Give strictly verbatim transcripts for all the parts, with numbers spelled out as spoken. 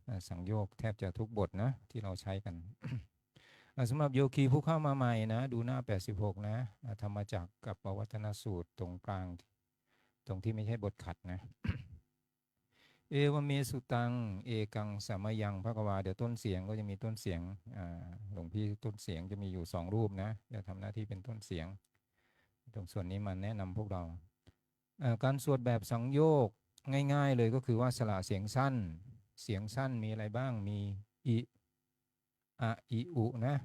อ่าสังโยคแทบจะทุกบทนะที่เราใช้กัน อ่าสำหรับโยคีผู้เข้ามาใหม่นะ ดูหน้า แปดสิบหก นะ อ่าธรรมจักรกัปปวัตตนสูตรตรงกลาง ตรงที่ไม่ใช่บทขัดนะ Evamme sutaṃ ekaṃ samayaṃ bhagavā เดี๋ยวต้นเสียงก็จะมีต้นเสียง อ่า หลวงพี่ต้นเสียงจะมีอยู่สองรูปนะ จะทำหน้าที่เป็นต้นเสียง ตรงส่วนนี้มาแนะนำพวกเรา อ่า การสวดแบบสังโยคง่ายๆเลยก็คือว่าสระเสียงสั้น เสียงสั้นมีอะไรบ้าง มี อิ อะ อิ อุ นะ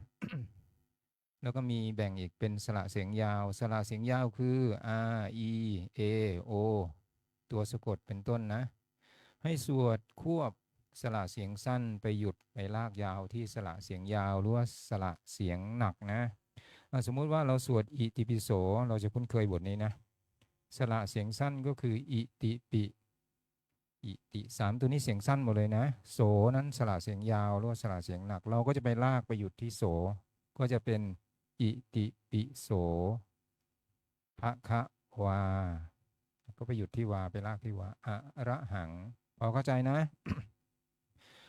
แล้วก็มีแบ่งอีกเป็นสระเสียงยาว สระเสียงยาวคือ อา อี เอ โอ ตัวสะกดเป็นต้นนะ ให้สวดควบสระเสียงสั้นไปหยุดไปลากยาวที่สระเสียงยาวหรือว่าสระเสียงหนักนะ อ่ะ สมมุติว่าเราสวดอิติปิโส เราจะคุ้นเคยบทนี้นะ สระเสียงสั้นก็คือ อิติปิ อิติ สามตัวนี้เสียงสั้นหมดเลยนะ โสนั้นสระเสียงยาวหรือว่าสระเสียงหนัก เราก็จะไปลากไปหยุดที่โส ก็จะเป็น อิติปิโส ภะคะวา ก็ไปหยุดที่วา ไปลากที่วา อะระหัง พอเข้าใจนะ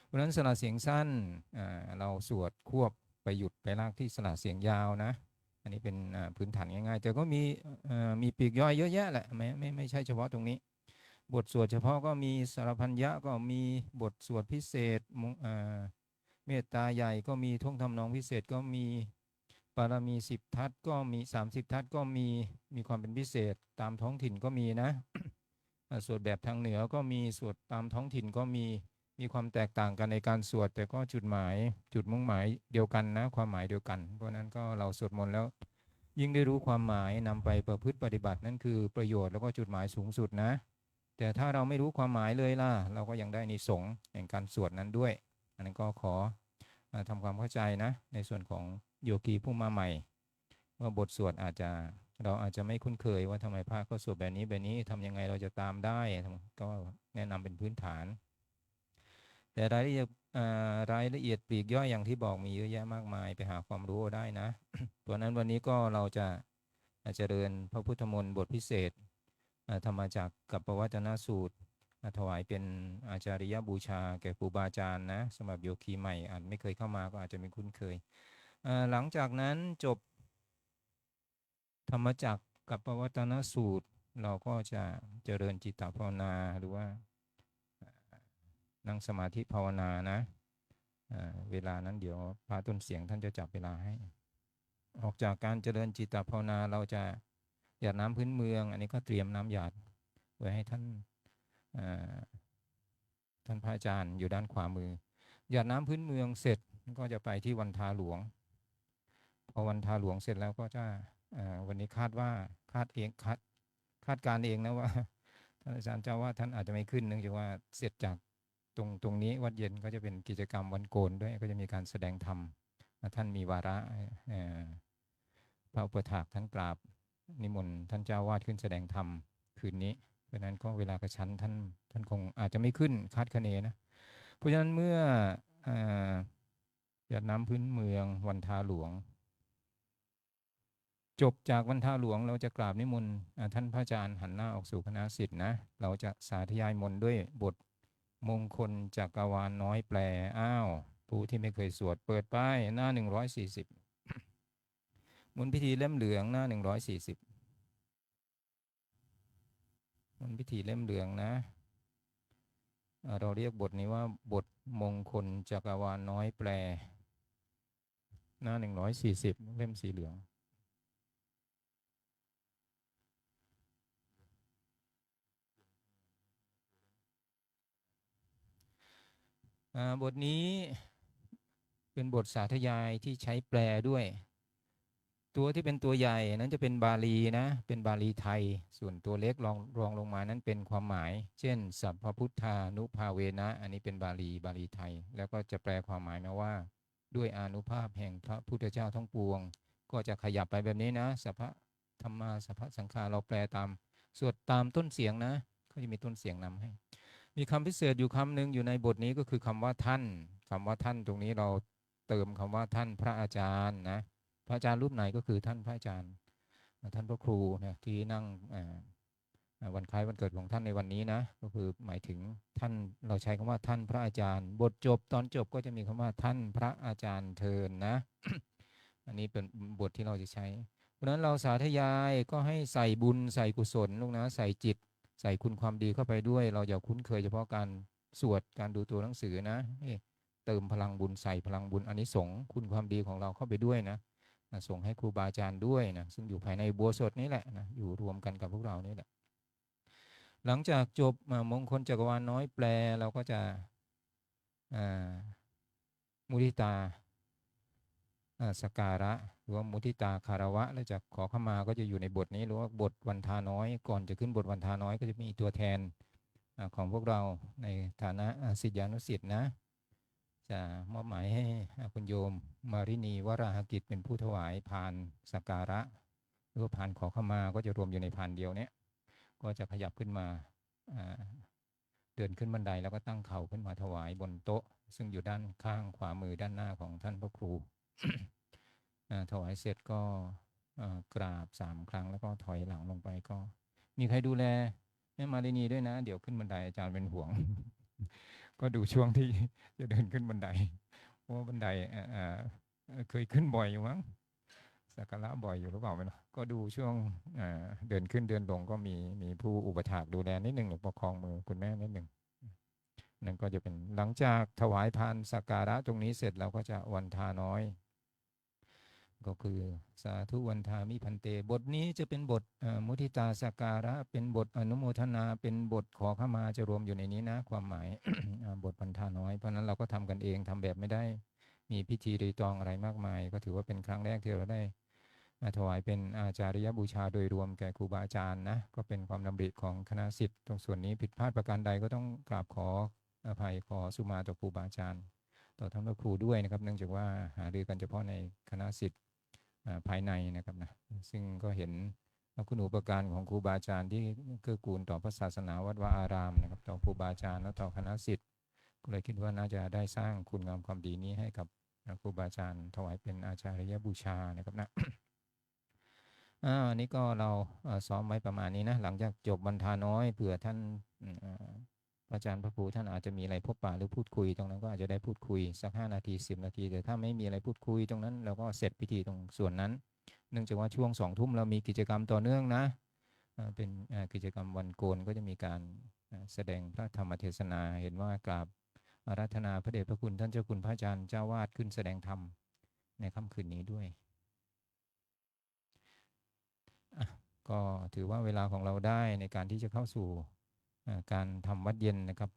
เพราะฉะนั้นสระเสียงสั้น อ่า เราสวดควบไปหยุดไปลากที่สระเสียงยาวนะ อันนี้เป็น อ่า พื้นฐานง่ายๆ แต่ก็มี เอ่อ มีปลีกย่อยเยอะแยะแหละ ไม่ ไม่ ไม่ใช่เฉพาะตรงนี้ บทสวดเฉพาะก็มี สรพัญญะก็มี บทสวดพิเศษ มุ เอ่อ เมตตาใหญ่ก็มี ท่วงทำนองพิเศษก็มี ปารมีสิบทัศน์ก็มี สามสิบทัศน์ก็มี มีความเป็นพิเศษตามท้องถิ่นก็มีนะ อ่ะ สวดแบบทางเหนือก็มี สวดตามท้องถิ่นก็มี มีความแตกต่างกันในการสวด แต่ก็จุดหมาย จุดมุ่งหมายเดียวกันนะ ความหมายเดียวกัน เพราะฉะนั้นก็เราสวดมนต์แล้ว ยิ่งได้รู้ความหมายนำไปประพฤติปฏิบัติ นั่นคือประโยชน์แล้วก็จุดหมายสูงสุดนะ แต่ถ้าเราไม่รู้ความหมายเลยล่ะ เราก็ยังได้อานิสงส์แห่งการสวดนั้นด้วย อันนั้นก็ขอ อ่า ทำความเข้าใจนะ ในส่วนของโยคีผู้มาใหม่ ว่าบทสวดอาจจะ เราอาจจะไม่คุ้นเคยว่าทำไมพระก็สวดแบบนี้แบบนี้ ทำยังไงเราจะตามได้ ก็แนะนำเป็นพื้นฐาน แต่รายละเอียด อ่า รายละเอียดปลีกย่อยอย่างที่บอกมีเยอะแยะมากมาย ไปหาความรู้เอาได้นะ เพราะฉะนั้นวันนี้ก็เราจะ อ่า เจริญพระพุทธมนต์บทพิเศษ อ่า ธรรมจักรกัปปวัตตนสูตร อ่า ถวายเป็นอาจาริยบูชาแก่ครูบาอาจารย์นะ สำหรับโยคีใหม่อาจไม่เคยเข้ามาก็อาจจะไม่คุ้นเคย อ่า หลังจากนั้นจบธรรมจักรกัปปวัตตนสูตร เราก็จะเจริญจิตตภาวนา หรือว่า นั่งสมาธิภาวนานะ อ่า เวลานั้นเดี๋ยวพระต้นเสียงท่านจะจับเวลาให้ ออกจากการเจริญจิตตภาวนา เราจะหยาดน้ำพื้นเมือง อันนี้ก็เตรียมน้ำหยาดไว้ให้ท่าน อ่า ท่านพระอาจารย์อยู่ด้านขวามือ หยาดน้ำพื้นเมืองเสร็จก็จะไปที่วันทาหลวง พอวันทาหลวงเสร็จแล้วก็จะ อ่า วันนี้คาดว่า คาดเอง คาด คาดการณ์เองนะว่า ท่านอาจารย์เจ้าว่าท่านอาจจะไม่ขึ้น เนื่องจากว่าเสร็จจากตรง ตรงนี้วัดเย็นก็จะเป็นกิจกรรมวันโกนด้วย ก็จะมีการแสดงธรรม อ่า ท่านมีวาระ เอ่อ พระอุปัฏฐากท่านกราบนิมนต์ท่านเจ้าวาดขึ้นแสดงธรรมคืนนี้ เพราะฉะนั้นก็เวลากระชั้น ท่าน ท่านคงอาจจะไม่ขึ้น คาดคะเนนะ เพราะฉะนั้นเมื่อ เอ่อ หยาดน้ำพื้นเมืองวันทาหลวง จบจากวันทาหลวง เราจะกราบนิมนต์ อ่า ท่านพระอาจารย์หันหน้าออกสู่คณะศิษย์นะ เราจะสาธยายมนต์ด้วยบทมงคลจักรวาลน้อยแปล อ้าว ผู้ที่ไม่เคยสวด เปิดไปหน้า หนึ่งร้อยสี่สิบ มนต์พิธีเล่มเหลืองหน้า หนึ่งร้อยสี่สิบ มนต์พิธีเล่มเหลืองนะ อ่า เราเรียกบทนี้ว่าบทมงคลจักรวาลน้อยแปล หน้า หนึ่งร้อยสี่สิบ เล่มสีเหลือง อ่า บทนี้เป็นบทสาธยายที่ใช้แปลด้วย ตัวที่เป็นตัวใหญ่นั้นจะเป็นบาลีนะ เป็นบาลีไทย ส่วนตัวเล็กรอง รองลงมานั้นเป็นความหมาย เช่น สัพพพุทธานุภาเวนะ อันนี้เป็นบาลี บาลีไทย แล้วก็จะแปลความหมายมาว่า ด้วยอานุภาพแห่งพระพุทธเจ้าทั้งปวง ก็จะขยับไปแบบนี้นะ สัพพะธัมมา สัพพะสังฆา เราแปลตาม สวดตามต้นเสียงนะ เขาจะมีต้นเสียงนำให้ มีคำพิเศษอยู่คำหนึ่งอยู่ในบทนี้ก็คือคำว่าท่าน คำว่าท่านตรงนี้เราเติมคำว่าท่านพระอาจารย์นะ พระอาจารย์รูปไหนก็คือท่านพระอาจารย์ ท่านพระครูนะ ที่นั่ง อ่า อ่า วันคล้ายวันเกิดของท่านในวันนี้นะ ก็คือหมายถึงท่าน เราใช้คำว่าท่านพระอาจารย์ บทจบตอนจบก็จะมีคำว่าท่านพระอาจารย์เทินนะ อันนี้เป็นบทที่เราจะใช้ เพราะฉะนั้นเราสาธยายก็ให้ใส่บุญใส่กุศลลูกนะ ใส่จิต ใส่คุณความดีเข้าไปด้วย เราอย่าคุ้นเคยเฉพาะการสวด การดูตัวหนังสือนะ เอ๊ะ เติมพลังบุญ ใส่พลังบุญ อานิสงส์คุณความดีของเราเข้าไปด้วยนะ อ่ะ ส่งให้ครูบาอาจารย์ด้วยนะ ซึ่งอยู่ภายในอุโบสถนี่แหละนะ อยู่รวมกันกับพวกเรานี่แหละ หลังจากจบ อ่ะ มงคลจักรวาลน้อยแปล เราก็จะ อ่า มุทิตา อ่า สักการะ หรือว่ามุทิตาคารวะ และจะขอขมาก็จะอยู่ในบทนี้ หรือว่าบทวันทาน้อย ก่อนจะขึ้นบทวันทาน้อยก็จะมีตัวแทน อ่า ของพวกเราในฐานะ อ่า ศิษยานุศิษย์นะ จะมอบหมายให้ อ่า คุณโยมมารินีวราหกิจเป็นผู้ถวายพานสักการะ หรือว่าพานขอขมา ก็จะรวมอยู่ในพานเดียวเนี้ย ก็จะขยับขึ้นมา อ่า เดินขึ้นบันไดแล้วก็ตั้งเข่าขึ้นมาถวายบนโต๊ะ ซึ่งอยู่ด้านข้างขวามือด้านหน้าของท่านพระครู อ่า ถวายเสร็จก็ อ่า กราบสามครั้งแล้วก็ถอยหลังลงไป ก็มีใครดูแลแม่มารินีด้วยนะ เดี๋ยวขึ้นบันไดอาจารย์เป็นห่วง ก็ดูช่วงที่จะเดินขึ้นบันได เพราะว่าบันได อ่า อ่า เอ่อ เคยขึ้นบ่อยอยู่มั้ง สักการะบ่อยอยู่หรือเปล่าไม่รู้ ก็ดูช่วง อ่า เดินขึ้นเดินลงก็มี มีผู้อุปถากดูแลนิดหนึ่ง หรือประคองมือคุณแม่นิดหนึ่ง นั่นก็จะเป็น หลังจากถวายพานสักการะตรงนี้เสร็จ เราก็จะวันทาน้อย ก็คือ สาธุวันทามิภันเต บทนี้จะเป็นบท เอ่อ มุทิตาสักการะ เป็นบทอนุโมทนา เป็นบทขอขมา จะรวมอยู่ในนี้นะ ความหมาย อ่า บทวันทาน้อย เพราะฉะนั้นเราก็ทำกันเอง ทำแบบไม่ได้มีพิธีรีตองอะไรมากมาย ก็ถือว่าเป็นครั้งแรกที่เราได้ อ่า ถวายเป็นอาจาริยบูชาโดยรวมแก่ครูบาอาจารย์นะ ก็เป็นความดำริของคณะศิษย์ ตรงส่วนนี้ผิดพลาดประการใดก็ต้องกราบขออภัย ขอสุมาต่อครูบาอาจารย์ ต่อท่านพระครูด้วยนะครับ เนื่องจากว่าหารือกันเฉพาะในคณะศิษย์ อ่า ภายในนะครับนะ ซึ่งก็เห็นพระคุณูปการของครูบาอาจารย์ที่เกื้อกูลต่อพระศาสนาวัดวาอารามนะครับ ต่อครูบาอาจารย์และต่อคณะศิษย์ ก็เลยคิดว่าน่าจะได้สร้างคุณงามความดีนี้ให้กับ อ่า ครูบาอาจารย์ ถวายเป็นอาจาริยบูชานะครับนะ อ่า อันนี้ก็เรา เอ่อ ซ้อมไว้ประมาณนี้นะ หลังจากจบวันทาน้อย เผื่อท่าน อืม อ่า พระอาจารย์พระครูท่านอาจจะมีอะไรพบปะหรือพูดคุย ตรงนั้นก็อาจจะได้พูดคุยสักห้านาที สิบนาที แต่ถ้าไม่มีอะไรพูดคุยตรงนั้น เราก็เสร็จพิธีตรงส่วนนั้น เนื่องจากว่าช่วงสองทุ่มเรามีกิจกรรมต่อเนื่องนะ อ่า เป็น อ่า กิจกรรมวันโกน ก็จะมีการ อ่า แสดงพระธรรมเทศนา เห็นว่ากราบอาราธนาพระเดชพระคุณท่านเจ้าคุณพระอาจารย์เจ้าวาดขึ้นแสดงธรรมในค่ำคืนนี้ด้วย อ่ะ ก็ถือว่าเวลาของเราได้ในการที่จะเข้าสู่ อ่า การทำวัตรเย็นนะครับ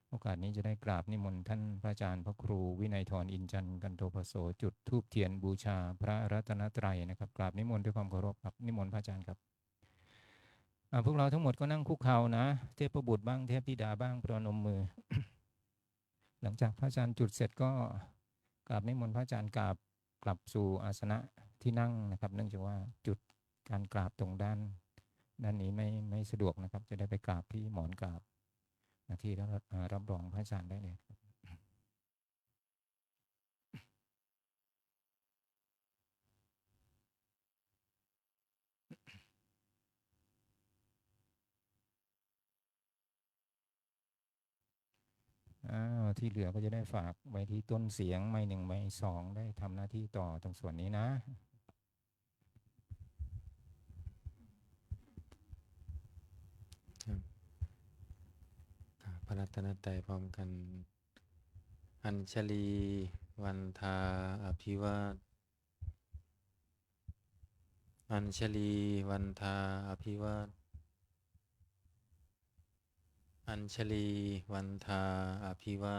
โอกาสนี้จะได้กราบนิมนต์ท่านพระอาจารย์พระครูวินัยธร อินจันทร์ กันโทปโส จุดธูปเทียนบูชาพระรัตนตรัยนะครับ กราบนิมนต์ด้วยความเคารพครับ นิมนต์พระอาจารย์ครับ อ่า พวกเราทั้งหมดก็นั่งคุกเข่านะ เทพบุตรบ้าง เทพธิดาบ้าง ประนมมือ หลังจากพระอาจารย์จุดเสร็จก็กราบนิมนต์พระอาจารย์กราบกลับสู่อาสนะที่นั่งนะครับ เนื่องจากว่าจุดการกราบตรงด้าน ด้านนี้ไม่ ไม่สะดวกนะครับ จะได้ไปกราบที่หมอนกราบนะ ที่รับ อ่า รับรองพระอาจารย์ได้เลย อ้าว ที่เหลือก็จะได้ฝากไว้ที่ต้นเสียง ไมค์หนึ่ง ไมค์สอง ได้ทำหน้าที่ต่อตรงส่วนนี้นะ ครับ กราบพระรัตนตรัยพร้อมกัน Añjalī vandā abhivā Añjalī vandā abhivā Añjalī vandā abhivā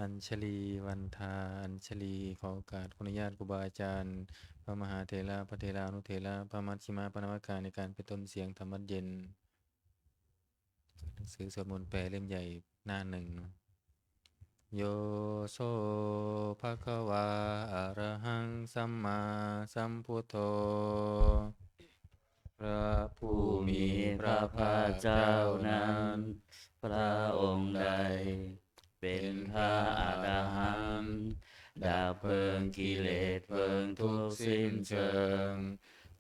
Añjalī vandā Añjalī ขอโอกาส ขออนุญาตครูบาอาจารย์ พระมหาเถระ พระเถรานุเถระ พระมัชฌิมะ พระนวากา ในการเป็นต้นเสียงธรรมวัตรเย็น หนังสือสวดมนต์แปลเล่มใหญ่หน้าหนึ่ง Yo so bhagavā arahaṃ sammāsambuddho พระผู้มีพระภาคเจ้านั้น พระองค์ใดเป็นพระอรหันต์ ดับเพลิงกิเลสเพลิงทุกข์สิ้นเชิง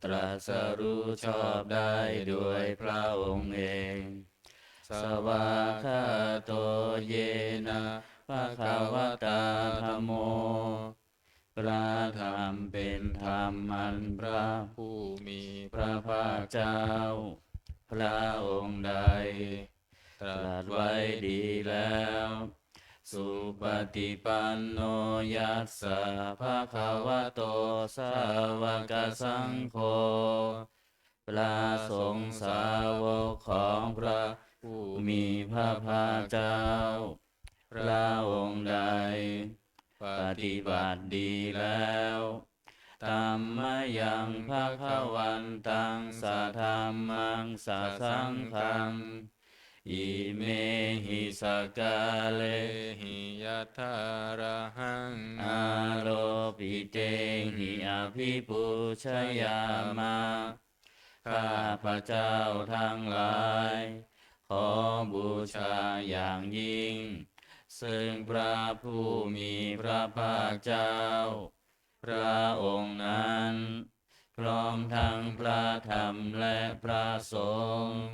ตรัสรู้ชอบได้ด้วยพระองค์เอง Svākkhāto yena bhagavatā dhammo พระธรรมเป็นธรรมอันพระผู้มีพระภาคเจ้า พระองค์ใด ตรัสไว้ดีแล้ว Supaṭipanno yassa bhagavato sāvakasaṅgho พระสงฆ์สาวกของพระผู้มีพระภาคเจ้า พระองค์ใด ปฏิบัติดีแล้ว Tammayaṃ bhagavantaṃ sadhammaṃ sasaṅghaṃ imehi sakkārehi yathārahaṃ āropitehi abhipūjayāma. ข้าพเจ้าทั้งหลาย ขอบูชาอย่างยิ่ง ซึ่งพระผู้มีพระภาคเจ้า พระองค์นั้น พร้อมทั้งพระธรรมและพระสงฆ์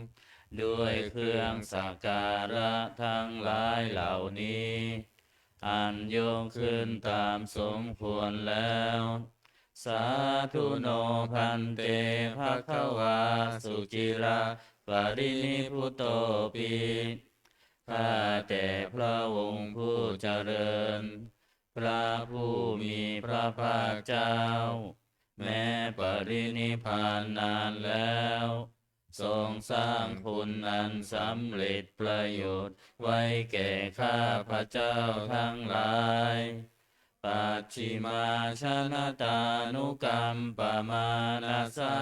ด้วยเครื่องสักการะทั้งหลายเหล่านี้ อันยกขึ้นตามสมควรแล้ว Sādhu no bhante bhagavā suciraparinibbutopi ข้าแต่พระองค์ผู้เจริญ พระผู้มีพระภาคเจ้า แม้ปรินิพพานนานแล้ว ทรงสร้างคุณอันสำเร็จประโยชน์ไว้แก่ข้าพเจ้าทั้งหลาย Pacchimājanatānukampa-mānasā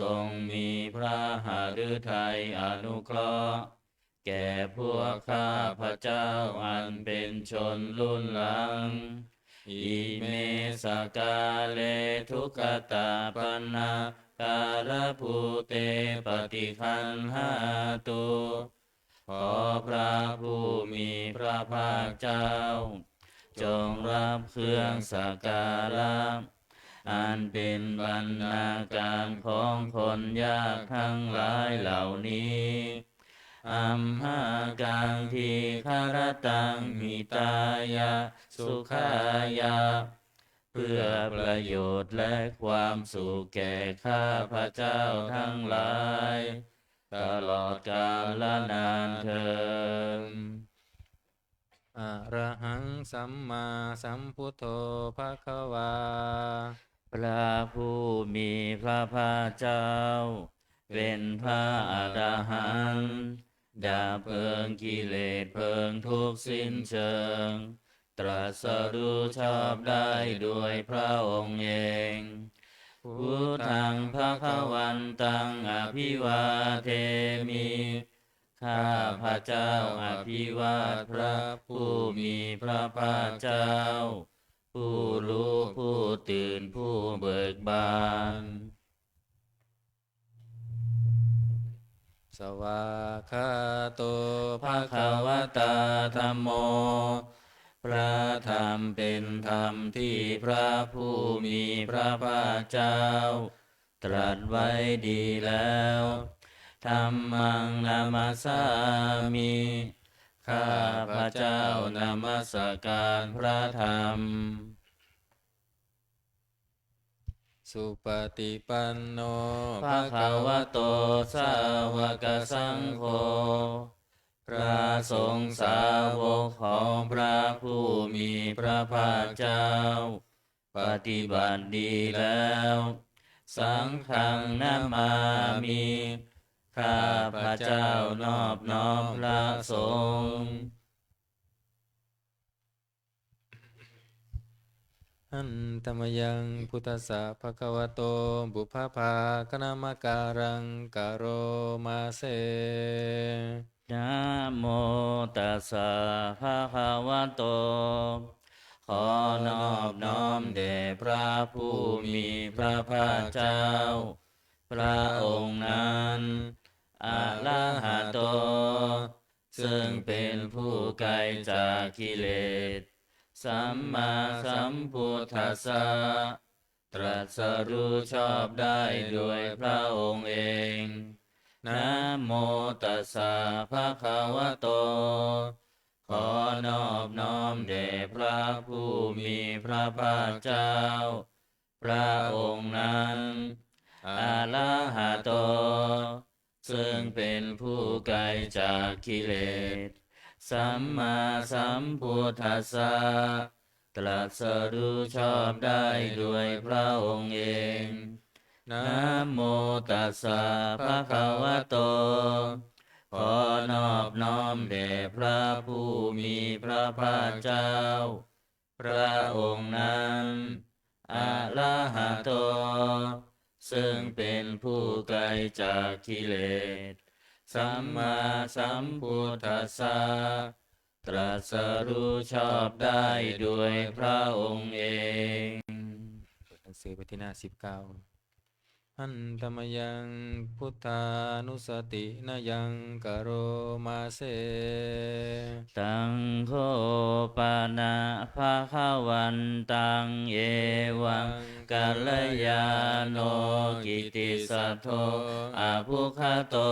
ทรงมีพระหฤทัยอนุเคราะห์ แก่พวกข้าพเจ้าอันเป็นชนรุ่นหลัง Ime sakkāre duggatapaṇṇākārabhūte paṭiggaṇhātu ขอพระผู้มีพระภาคเจ้า จงรับเครื่องสักการะ อันเป็นบรรณาการของคนยากทั้งหลายเหล่านี้ Amhākaṃ dīgharattaṃ hitāya sukhāya เพื่อประโยชน์และความสุขแก่ข้าพเจ้าทั้งหลาย ตลอดกาลนานเทอญ Arahaṃ sammāsambuddho bhagavā พระผู้มีพระภาคเจ้า เป็นพระอรหันต์ ดับเพลิงกิเลสเพลิงทุกข์สิ้นเชิง ตรัสรู้ชอบได้โดยพระองค์เอง Buddhaṃ bhagavantaṃ abhivādemi ข้าพเจ้าอภิวาทพระผู้มีพระภาคเจ้า ผู้รู้ผู้ตื่นผู้เบิกบาน Svākkhāto bhagavatā dhammo พระธรรมเป็นธรรมที่พระผู้มีพระภาคเจ้า ตรัสไว้ดีแล้ว Dhammaṃ namassāmi ข้าพเจ้านมัสการพระธรรม Supaṭipanno bhagavato sāvakasaṅgho พระสงฆ์สาวกของพระผู้มีพระภาคเจ้า ปฏิบัติดีแล้ว Saṅghaṃ namāmi ข้าพเจ้านอบน้อมพระสงฆ์ Handa mayaṃ buddhassa bhagavato pubbabhāganamakāraṃ karoma se. Namo tassa bhagavato ขอนอบน้อมแด่พระผู้มีพระภาคเจ้า พระองค์นั้น arahato ซึ่งเป็นผู้ไกลจากกิเลส sammāsambuddhassa ตรัสรู้ชอบได้โดยพระองค์เอง Namo tassa bhagavato ขอนอบน้อมแด่พระผู้มีพระภาคเจ้า พระองค์นั้น arahato ซึ่งเป็นผู้ไกลจากกิเลส sammāsambuddhassa ตรัสรู้ชอบได้โดยพระองค์เอง Namo tassa bhagavato ขอนอบน้อมแด่พระผู้มีพระภาคเจ้า พระองค์นั้น arahato ซึ่งเป็นผู้ไกลจากกิเลส sammāsambuddhassa ตรัสรู้ชอบได้โดยพระองค์เอง เปิดหนังสือไปที่หน้าสิบเก้า Handa mayaṃ buddhānussatinayaṃ karoma se. Taṃ kho pana bhagavantaṃ evaṃ kalyāṇo kittisaddo abbhuggato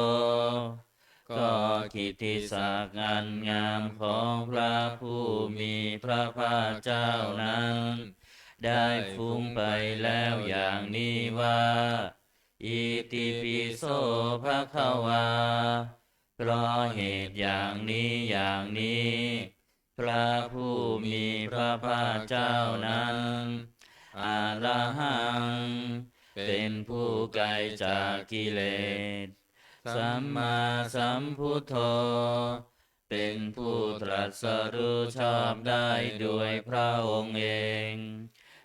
ก็กิตติศักดิ์อันงามของพระผู้มีพระภาคเจ้านั้น ได้ฟุ้งไปแล้วอย่างนี้ว่า Itipi so bhagavā เพราะเหตุอย่างนี้อย่างนี้ พระผู้มีพระภาคเจ้านั้น arahaṃ เป็นผู้ไกลจากกิเลส sammāsambuddho เป็นผู้ตรัสรู้ชอบได้โดยพระองค์เอง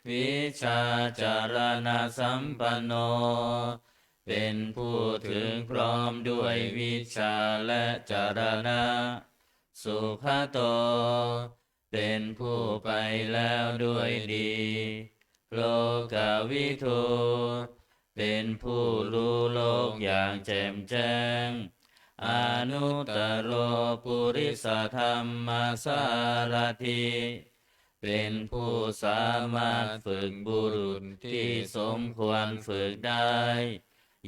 vijjācaraṇasampanno เป็นผู้ถึงพร้อมด้วยวิชชาและจรณะ sugato เป็นผู้ไปแล้วด้วยดี lokavidū เป็นผู้รู้โลกอย่างแจ่มแจ้ง anuttaro purisadammasārathi เป็นผู้สามารถฝึกบุรุษที่สมควรฝึกได้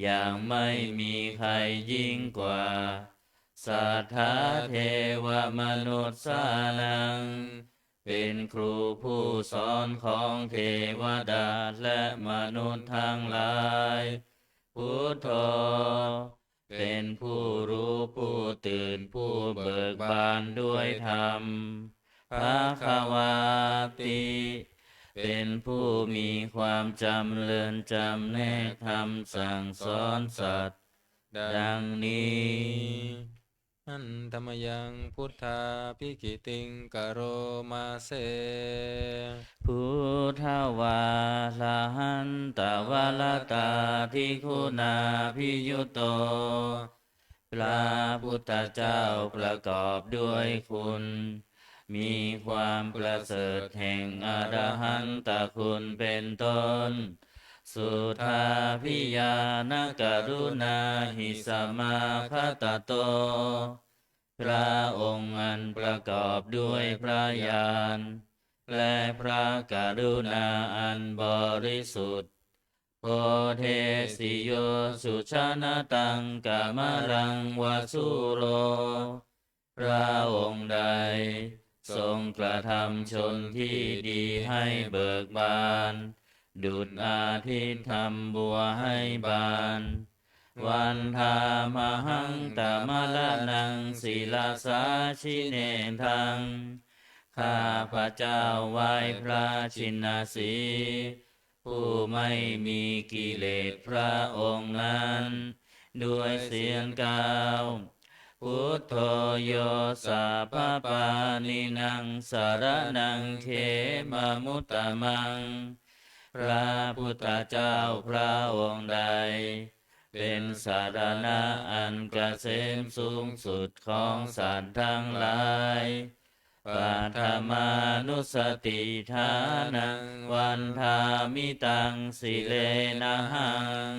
อย่างไม่มีใครยิ่งกว่า satthā devamanussānaṃ เป็นครูผู้สอนของเทวดาและมนุษย์ทั้งหลาย buddho เป็นผู้รู้ผู้ตื่นผู้เบิกบานด้วยธรรม bhagavāti เป็นผู้มีความจำเริญจำแนกธรรมสั่งสอนสัตว์ ดังนี้ Handa mayaṃ buddhābhigītiṃ karoma se. Buddhavārahantavaratādiguṇābhiyutto พระพุทธเจ้าประกอบด้วยคุณ มีความประเสริฐแห่งอรหันตคุณเป็นต้น suddhābhiñāṇakaruṇāhi samāgatatto พระองค์อันประกอบด้วยพระญาณ และพระกรุณาอันบริสุทธิ์ bodhesi yo sujanatakkamalaṃ vasūro พระองค์ใดทรงกระทำชนที่ดีให้เบิกบาน ดุจอาทิตย์ทำบัวให้บาน vandāmahaṃ tamaraṇaṃ sirasā jinendaṃ ข้าพเจ้าไหว้พระชินสีห์ ผู้ไม่มีกิเลสพระองค์นั้น ด้วยเสียงกล่าว buddho yo sabbapāṇīnaṃ saraṇaṃ khemamuttamaṃ พระพุทธเจ้าพระองค์ใด เป็นสรณะอันเกษมสูงสุดของสัตว์ทั้งหลาย paṭhamānussatiṭhānaṃ vandāmi taṃ sirenahaṃ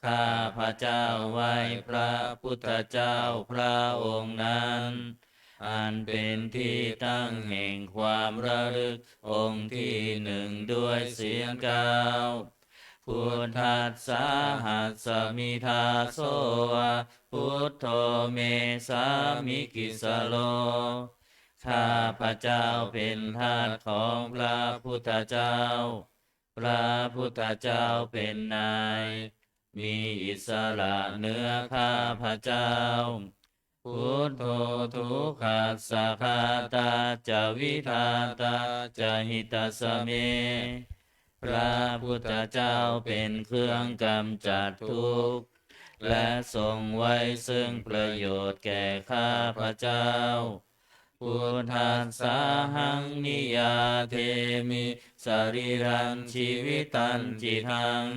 ข้าพเจ้าไหว้พระพุทธเจ้าพระองค์นั้น อันเป็นที่ตั้งแห่งความระลึกองค์ที่หนึ่งด้วยเสียงเก้า Buddhassāhasmi dāso va, buddho me sāmikissaro. ข้าพเจ้าเป็นทาสของพระพุทธเจ้า พระพุทธเจ้าเป็นนาย มีอิสระเหนือข้าพเจ้า Buddho dukkhassa ghātā ca vidhātā ca hitassa me. พระพุทธเจ้าเป็นเครื่องกำจัดทุกข์ และทรงไว้ซึ่งประโยชน์แก่ข้าพเจ้า Buddhassāhaṃ niyyādemi sarīrañjīvitañcidaṃ.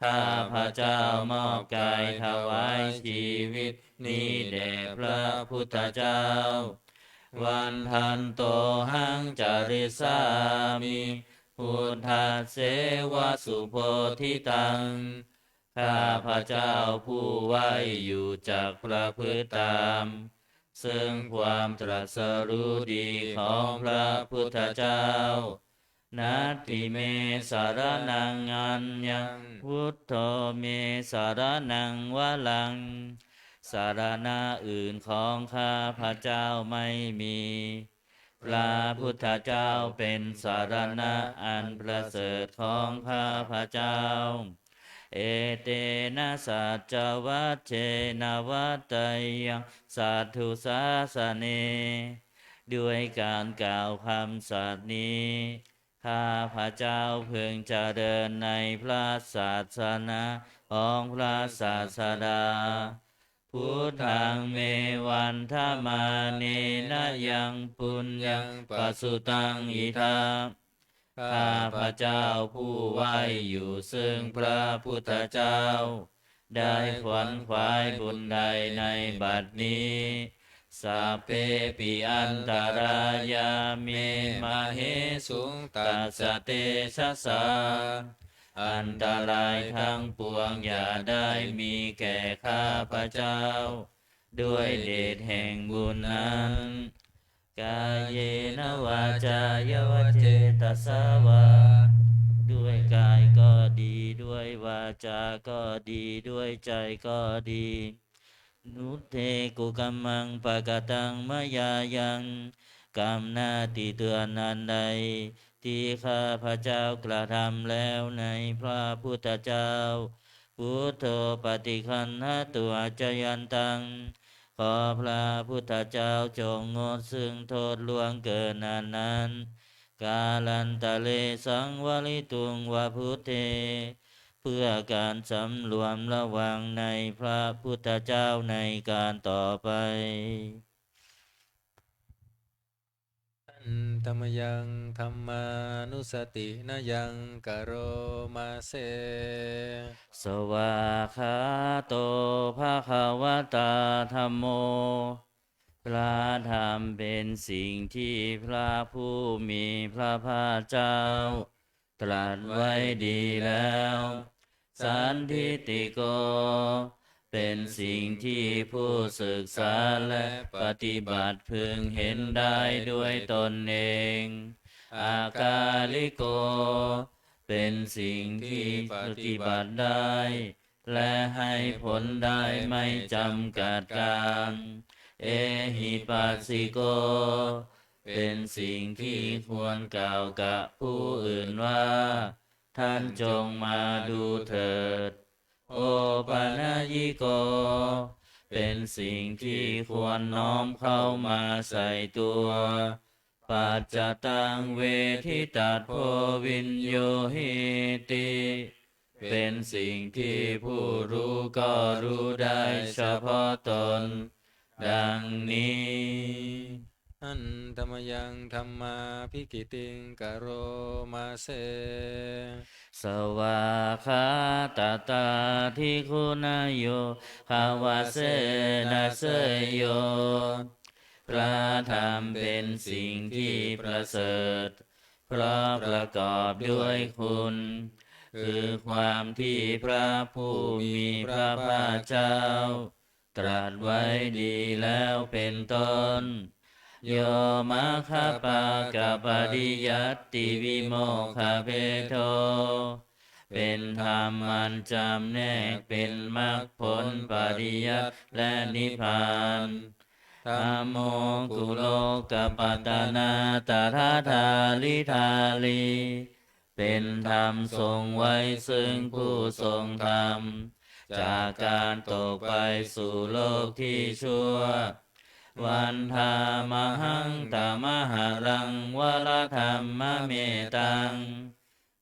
ข้าพเจ้ามอบกายถวายชีวิตนี้แด่พระพุทธเจ้า Vandantohaṃ carissāmi buddhasseva subodhitaṃ. ข้าพเจ้าผู้ไหว้อยู่จักประพฤติตาม ซึ่งความตรัสรู้ดีของพระพุทธเจ้า Natthi me saraṇaṃ aññaṃ, buddho me saraṇaṃ varaṃ. สรณะอื่นของข้าพเจ้าไม่มี พระพุทธเจ้าเป็นสรณะอันประเสริฐของข้าพเจ้า Etena saccavajjena vaḍḍheyyaṃ satthu sāsane. ด้วยการกล่าวคำสัตย์นี้ ข้าพเจ้าพึงเจริญในพระศาสนาของพระศาสดา Buddhaṃ me vandamānena yaṃ puññaṃ pasutaṃ idha. ข้าพเจ้าผู้ไหว้อยู่ซึ่งพระพุทธเจ้า ได้ขวนขวายบุญใดในบัดนี้ Sabbepi antarāyā me māhesuṃ tassa tejasā. อันตรายทั้งปวงอย่าได้มีแก่ข้าพเจ้า ด้วยเดชแห่งบุญนั้น Kāyena vācāya va cetasā vā. ด้วยกายก็ดี ด้วยวาจาก็ดี ด้วยใจก็ดี Duṭṭhe kukammaṃ pakataṃ mayā yaṃ. กรรมหน้าติเตียนอันใด ที่ข้าพเจ้ากระทำแล้วในพระพุทธเจ้า Buddho paṭiggaṇhatu accayantaṃ. ขอพระพุทธเจ้าจงงดซึ่งโทษล่วงเกินอันนั้น Kālantare saṃvarituṃ va buddhe. เพื่อการสำรวมระวังในพระพุทธเจ้าในการต่อไป Handa mayaṃ dhammānussatinayaṃ karoma se. Svākkhāto bhagavatā dhammo. พระธรรมเป็นสิ่งที่พระผู้มีพระภาคเจ้าตรัสไว้ดีแล้ว Sandiṭṭhiko เป็นสิ่งที่ผู้ศึกษาและปฏิบัติพึงเห็นได้ด้วยตนเอง Akāliko เป็นสิ่งที่ปฏิบัติได้ และให้ผลได้ไม่จำกัดกาล Ehipassiko เป็นสิ่งที่ควรกล่าวกับผู้อื่นว่า ท่านจงมาดูเถิด Opanayiko เป็นสิ่งที่ควรน้อมเข้ามาใส่ตัว Paccattaṃ veditabbo viññūhīti. เป็นสิ่งที่ผู้รู้ก็รู้ได้เฉพาะตน ดังนี้ Handa mayaṃ dhammābhigītiṃ karoma se. Svākkhātatādiguṇayogavasena seyyo. พระธรรมเป็นสิ่งที่ประเสริฐ เพราะประกอบด้วยคุณ คือความที่พระผู้มีพระภาคเจ้า ตรัสไว้ดีแล้วเป็นต้น Yo maggapākapariyattavimokkhabhedo เป็นธรรมอันจำแนกเป็นมรรคผลปริยัติและนิพพาน Dhammo kulokapatanā tathādhāridhārī เป็นธรรมทรงไว้ซึ่งผู้ทรงธรรม จากการตกไปสู่โลกที่ชั่ว Vandāmahaṃ tamaharaṃ varadhammametaṃ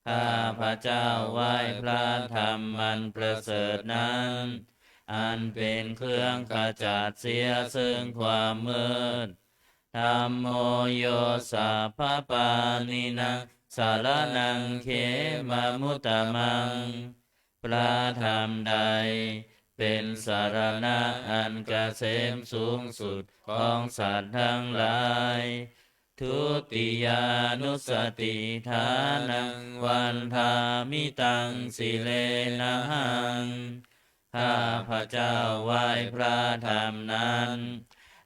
ข้าพเจ้าไหว้พระธรรมอันประเสริฐนั้น อันเป็นเครื่องขจัดเสียซึ่งความมืด Dhammo yo sabbapāṇinaṃ saraṇaṃ khemamuttamaṃ พระธรรมใดเป็นสรณะอันเกษมสูงสุดของสัตว์ทั้งหลาย Dutiyānussatiṭṭhānaṃ vandāmi taṃ sirenahaṃ ข้าพเจ้าไหว้พระธรรมนั้น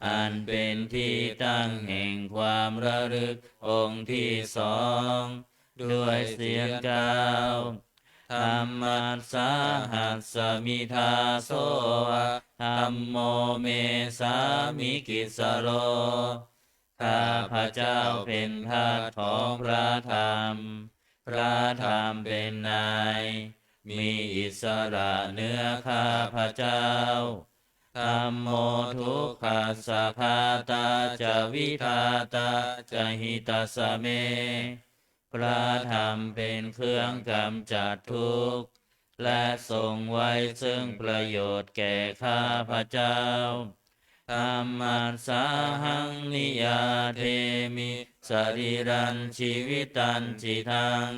อันเป็นที่ตั้งแห่งความระลึกองค์ที่สอง ด้วยเสียงกล่าว Dhammassāhasmi dāso va dhammo me sāmikissaro ข้าพเจ้าเป็นทาสของพระธรรม พระธรรมเป็นนาย มีอิสระเหนือข้าพเจ้า Dhammo dukkhassa ghātā ca vidhātā ca hitassa me พระธรรมเป็นเครื่องกำจัดทุกข์ และทรงไว้ซึ่งประโยชน์แก่ข้าพเจ้า Dhammassāhaṃ niyyādemi sarīrañjīvitañcidaṃ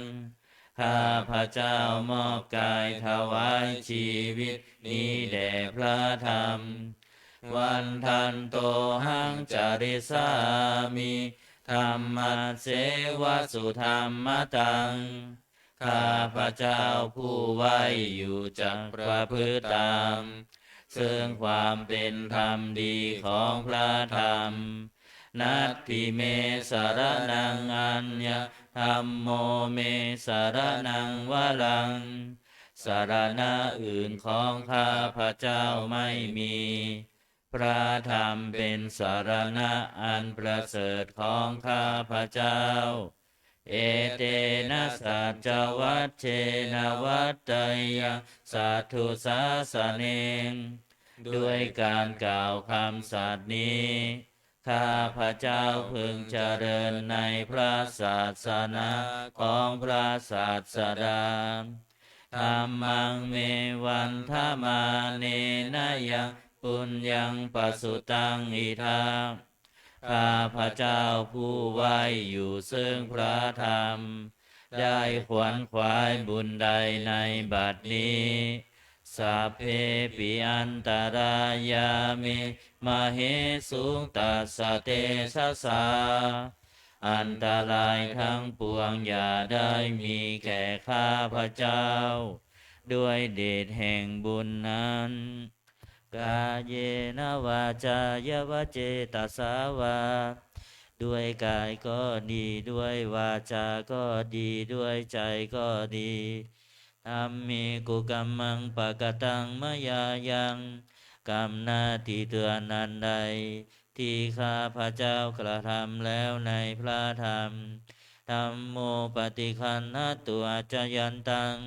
ข้าพเจ้ามอบกายถวายชีวิตนี้แด่พระธรรม Vandantohaṃ carissāmi dhammasseva sudhammataṃ ข้าพเจ้าผู้ไหว้อยู่จักประพฤติตาม ซึ่งความเป็นธรรมดีของพระธรรม Natthi me saraṇaṃ aññaṃ dhammo me saraṇaṃ varaṃ สรณะอื่นของข้าพเจ้าไม่มี พระธรรมเป็นสรณะอันประเสริฐของข้าพเจ้า Etena saccavajjena vaḍḍheyyaṃ satthu sāsane ด้วยการกล่าวคำสัตย์นี้ ข้าพเจ้าพึงเจริญในพระศาสนาของพระศาสดา Dhammaṃ me vandamānena yaṃ puññaṃ pasutaṃ idha ข้าพเจ้าผู้ไหว้อยู่ซึ่งพระธรรม ได้ขวนขวายบุญใดในบัดนี้ Sabbepi antarāyā me māhesuṃ tassa tejasā อันตรายทั้งปวงอย่าได้มีแก่ข้าพเจ้า ด้วยเดชแห่งบุญนั้น Kāyena vācāya va cetasā vā ด้วยกายก็ดี ด้วยวาจาก็ดี ด้วยใจก็ดี Dhamme kukammaṃ pakataṃ mayā yaṃ กรรมหน้าที่เตือนอันใด ที่ข้าพเจ้ากระทำแล้วในพระธรรม Dhammo paṭiggaṇhatu accayantaṃ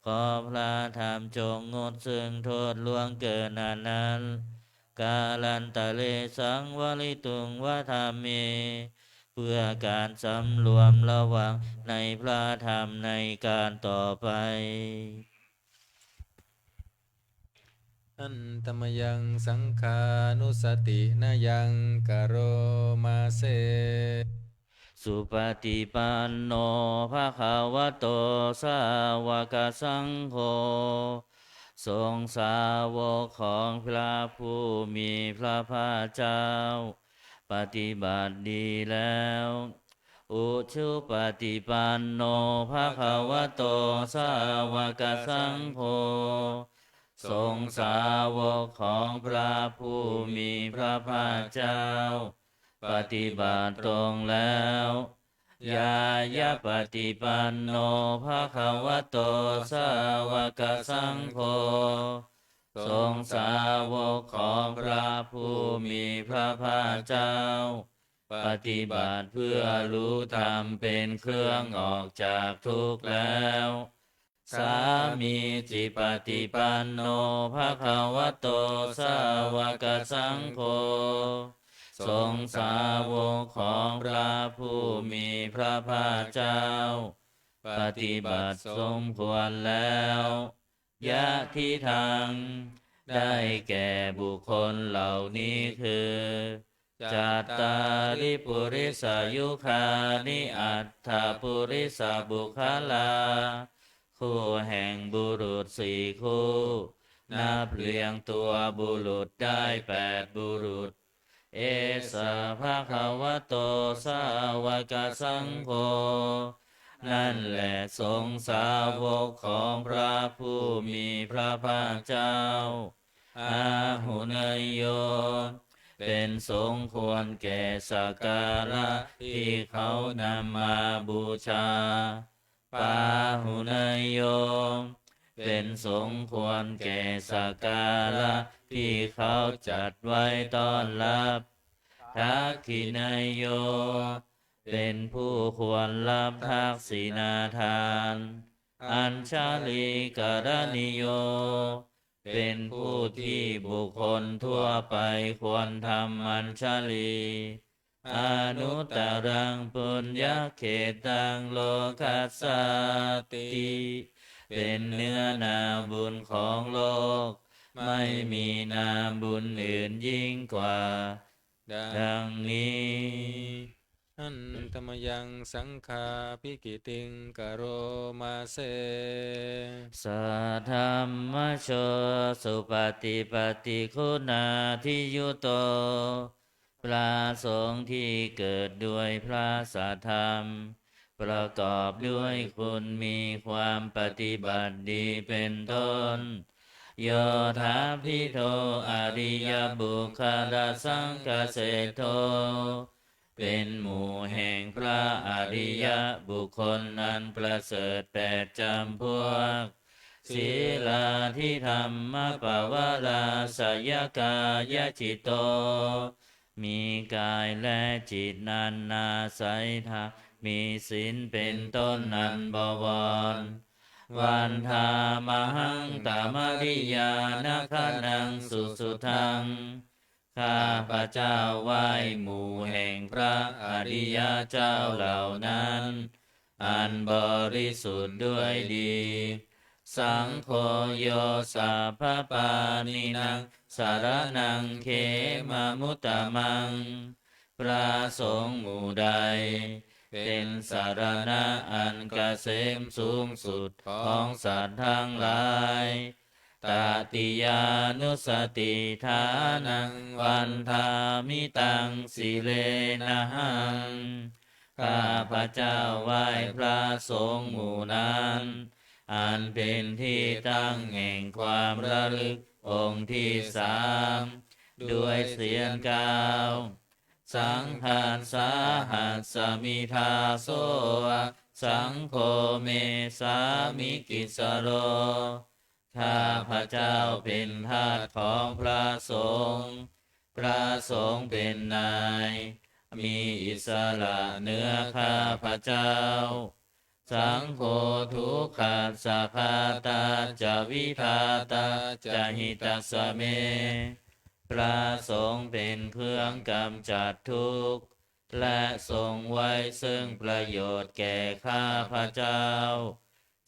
ขอพระธรรมจงงดซึ่งโทษล่วงเกินอันนั้น Kālantare saṃvarituṃ va dhamme เพื่อการสำรวมระวังในพระธรรมในการต่อไป Hantamayaṃ saṅghānussatinayaṃ karoma se. Supaṭipanno bhagavato sāvakasaṅgho สงฆ์สาวกของพระผู้มีพระภาคเจ้า ปฏิบัติดีแล้ว Ujupaṭipanno bhagavato sāvakasaṅgho สงฆ์สาวกของพระผู้มีพระภาคเจ้า ปฏิบัติตรงแล้ว Ñāyapaṭipanno bhagavato sāvakasaṅgho สงฆ์สาวกของพระผู้มีพระภาคเจ้า ปฏิบัติเพื่อรู้ธรรมเป็นเครื่องออกจากทุกข์แล้ว Sāmīcipaṭipanno bhagavato sāvakasaṅgho สงฆ์สาวกของพระผู้มีพระภาคเจ้า ปฏิบัติสมควรแล้ว Yadidaṃ ได้แก่บุคคลเหล่านี้คือ Cattāri purisayugāni aṭṭha purisapuggalā คู่แห่งบุรุษสี่คู่ นับเรียงตัวบุรุษได้แปดบุรุษ Esa bhagavato sāvakasaṅgho นั่นแหละสงฆ์สาวกของพระผู้มีพระภาคเจ้า Āhuneyyo เป็นสงฆ์ควรแก่สักการะที่เขานำมาบูชา Pāhuneyyo เป็นสงฆ์ควรแก่สักการะที่เขาจัดไว้ต้อนรับ Dakkhiṇeyyo เป็นผู้ควรรับทักษิณาทาน Añjalikaraṇīyo เป็นผู้ที่บุคคลทั่วไปควรทำอัญชลี Anuttaraṃ puññakkhettaṃ lokassāti เป็นเนื้อนาบุญของโลก ไม่มีนาบุญอื่นยิ่งกว่า ดังนี้ Handa mayaṃ saṅghābhigītiṃ karoma se. Saddhammajo supaṭipattiguṇādiyutto พระสงฆ์ที่เกิดด้วยพระสัทธรรม ประกอบด้วยคุณมีความปฏิบัติดีเป็นต้น Yodābhido ariyapuggalasaṅghaseṭṭho เป็นหมู่แห่งพระอริยบุคคลอันประเสริฐแปดจำพวก Sīlādidhammapavarāsayakāyacitto มีกายและจิตอันอาศัยธรรม มีศีลเป็นต้นอันบวร Vandāmahaṃ tamariyanagaṇaṃ susuddhaṃ ข้าพเจ้าไหว้หมู่แห่งพระอริยเจ้าเหล่านั้น อันบริสุทธิ์ด้วยดี Saṅgho yo sabbapāṇīnaṃ saraṇaṃ khemamuttamaṃ พระสงฆ์หมู่ใด เป็นสรณะอันเกษมสูงสุดของสัตว์ทั้งหลาย Tatiyānussatiṭṭhānaṃ vandāmi taṃ sirenahaṃ ข้าพเจ้าไหว้พระสงฆ์หมู่นั้น อันเป็นที่ตั้งแห่งความระลึกองค์ที่สาม ด้วยเสียงกล่าว Saṅghassāhasmi dāso va, saṅgho me sāmikissaro ข้าพเจ้าเป็นทาสของพระสงฆ์ พระสงฆ์เป็นนาย มีอิสระเหนือข้าพเจ้า Saṅgho dukkhassa ghātā ca vidhātā ca hitassa me พระสงฆ์เป็นเครื่องกำจัดทุกข์ และทรงไว้ซึ่งประโยชน์แก่ข้าพเจ้า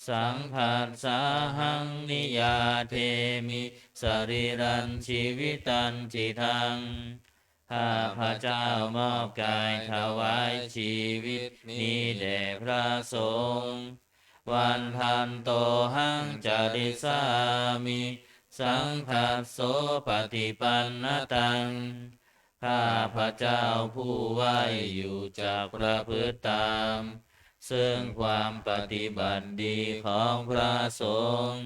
Saṅghassāhaṃ niyyādemi sarīrañjīvitañcidaṃ ข้าพเจ้ามอบกายถวายชีวิตนี้แด่พระสงฆ์ Vandantohaṃ carissāmi saṅghassopaṭipannataṃ ข้าพเจ้าผู้ไหว้อยู่จักประพฤติตาม ซึ่งความปฏิบัติดีของพระสงฆ์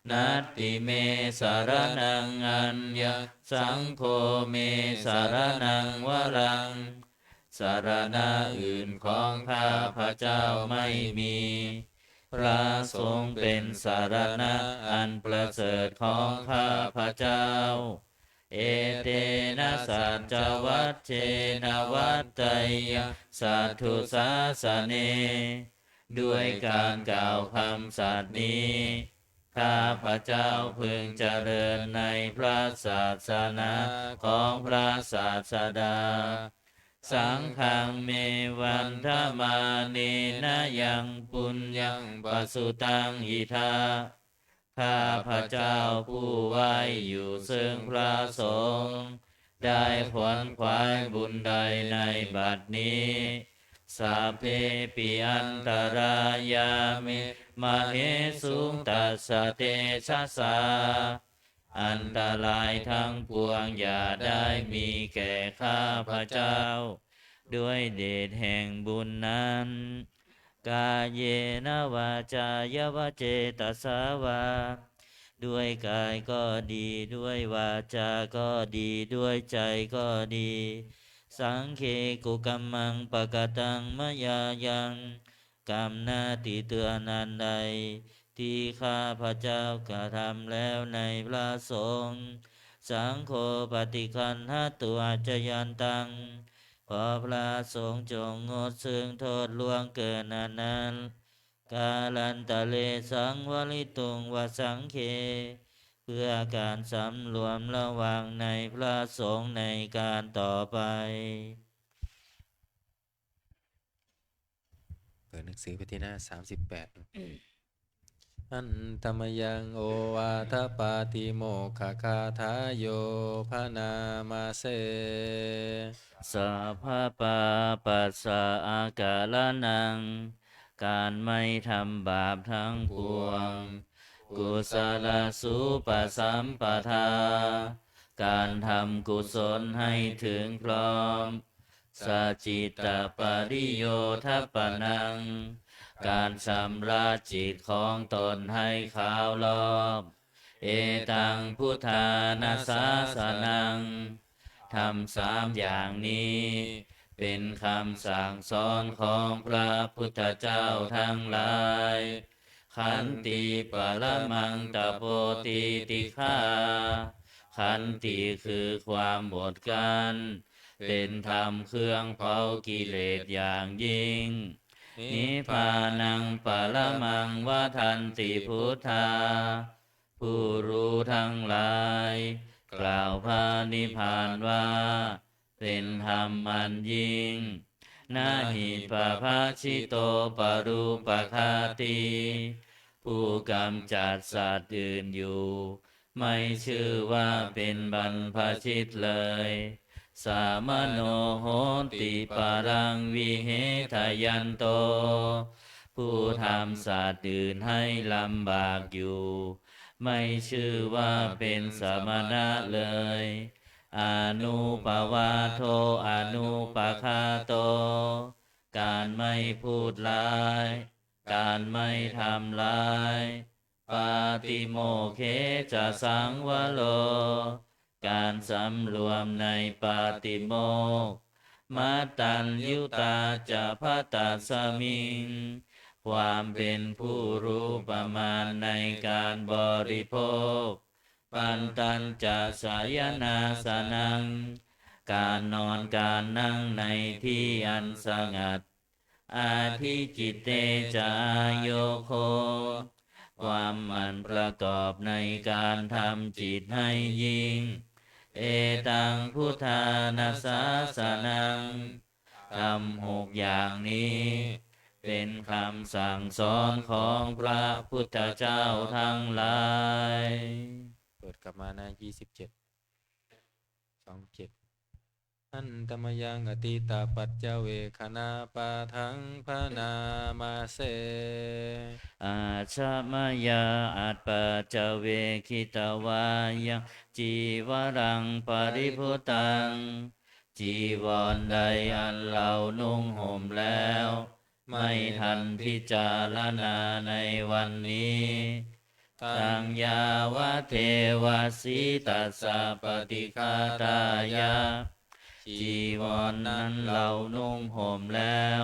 Natthi me saraṇaṃ aññaṃ, saṅgho me saraṇaṃ varaṃ. สรณะอื่นของข้าพเจ้าไม่มี พระสงฆ์เป็นสรณะอันประเสริฐของข้าพเจ้า Etena saccavajjena vaḍḍheyyaṃ satthu sāsane. ด้วยการกล่าวคำสัตย์นี้ ข้าพเจ้าพึงเจริญในพระศาสนาของพระศาสดา Saṅghaṃ me vandamānena yaṃ puññaṃ pasutaṃ idha. ข้าพเจ้าผู้ไหว้อยู่ซึ่งพระสงฆ์ ได้ขวนขวายบุญใดในบัดนี้ Sabbepi antarāyā me māhesuṃ tassa tejasā. อันตรายทั้งปวงอย่าได้มีแก่ข้าพเจ้า ด้วยเดชแห่งบุญนั้น Kāyena vācāya va cetasā vā. ด้วยกายก็ดี ด้วยวาจาก็ดี ด้วยใจก็ดี Saṅghe kukammaṃ pakataṃ mayā yaṃ. กรรมหน้าติเตือนอันใด ที่ข้าพเจ้ากระทำแล้วในพระสงฆ์ Saṅgho paṭiggaṇhatu accayantaṃ. ขอพระสงฆ์จงงดซึ่งโทษล่วงเกินอันนั้น Kālantare saṃvarituṃ va saṅghe. เพื่อการสำรวมระวังในพระสงฆ์ในการต่อไป เปิดหนังสือไปที่หน้าสามสิบแปด Handa mayaṃ ovādapaṭimokkhagathayo bhaṇāma se. Sabbapāpassa akaraṇaṃ. การไม่ทำบาปทั้งปวง Kusalasupasampadā. การทำกุศลให้ถึงพร้อม Sacittapariyodapanaṃ. การชำระจิตของตนให้ขาวลอก Etaṃ buddhāna sāsanaṃ. ธรรมสามอย่างนี้ เป็นคำสั่งสอนของพระพุทธเจ้าทั้งหลาย Khanti paramaṃ tapo titikkhā. ขันติคือความอดกลั้น เป็นธรรมเครื่องเผากิเลสอย่างยิ่ง Nibbānaṃ paramaṃ vadanti buddhā. ผู้รู้ทั้งหลาย กล่าวพระนิพพานว่า เป็นธรรมอันยิ่ง Na hi pabbajito parūpaghātī. ผู้กำจัดสัตว์อื่นอยู่ ไม่ชื่อว่าเป็นบรรพชิตเลย Samaṇo hoti paraṃ vihetayanto. ผู้ทำสัตว์อื่นให้ลำบากอยู่ ไม่ชื่อว่าเป็นสมณะเลย Anuppavādo anupaghāto. การไม่พูดร้าย การไม่ทำร้าย Pātimokkhe ca saṃvaro. การสำรวมในปาติโมกข์ Mattaññutā ca bhaddasmiṃ. ความเป็นผู้รู้ประมาณในการบริโภค Pantañca sayanāsanaṃ. การนอนการนั่งในที่อันสงัด Adhicitte ca āyogo. ความหมั่นประกอบในการทำจิตให้ยิ่ง Etaṃ buddhāna sāsanaṃ. ธรรมหกอย่างนี้ เป็นคำสั่งสอนของพระพุทธเจ้าทั้งหลาย เปิดกลับมาหน้ายี่สิบเจ็ด สองเจ็ด Handa mayaṃ atītapaccavekkhaṇapāṭhaṃ bhaṇāma se. Ajja mayā apaccavekkhitvā yaṃ cīvaraṃ paribhuttaṃ. จีวรใดอันเรานุ่งห่มแล้ว ไม่ทันพิจารณาในวันนี้ Taṃ yāvadeva sītassa paṭighātāya, จีวรนั้นเรานุ่งห่มแล้ว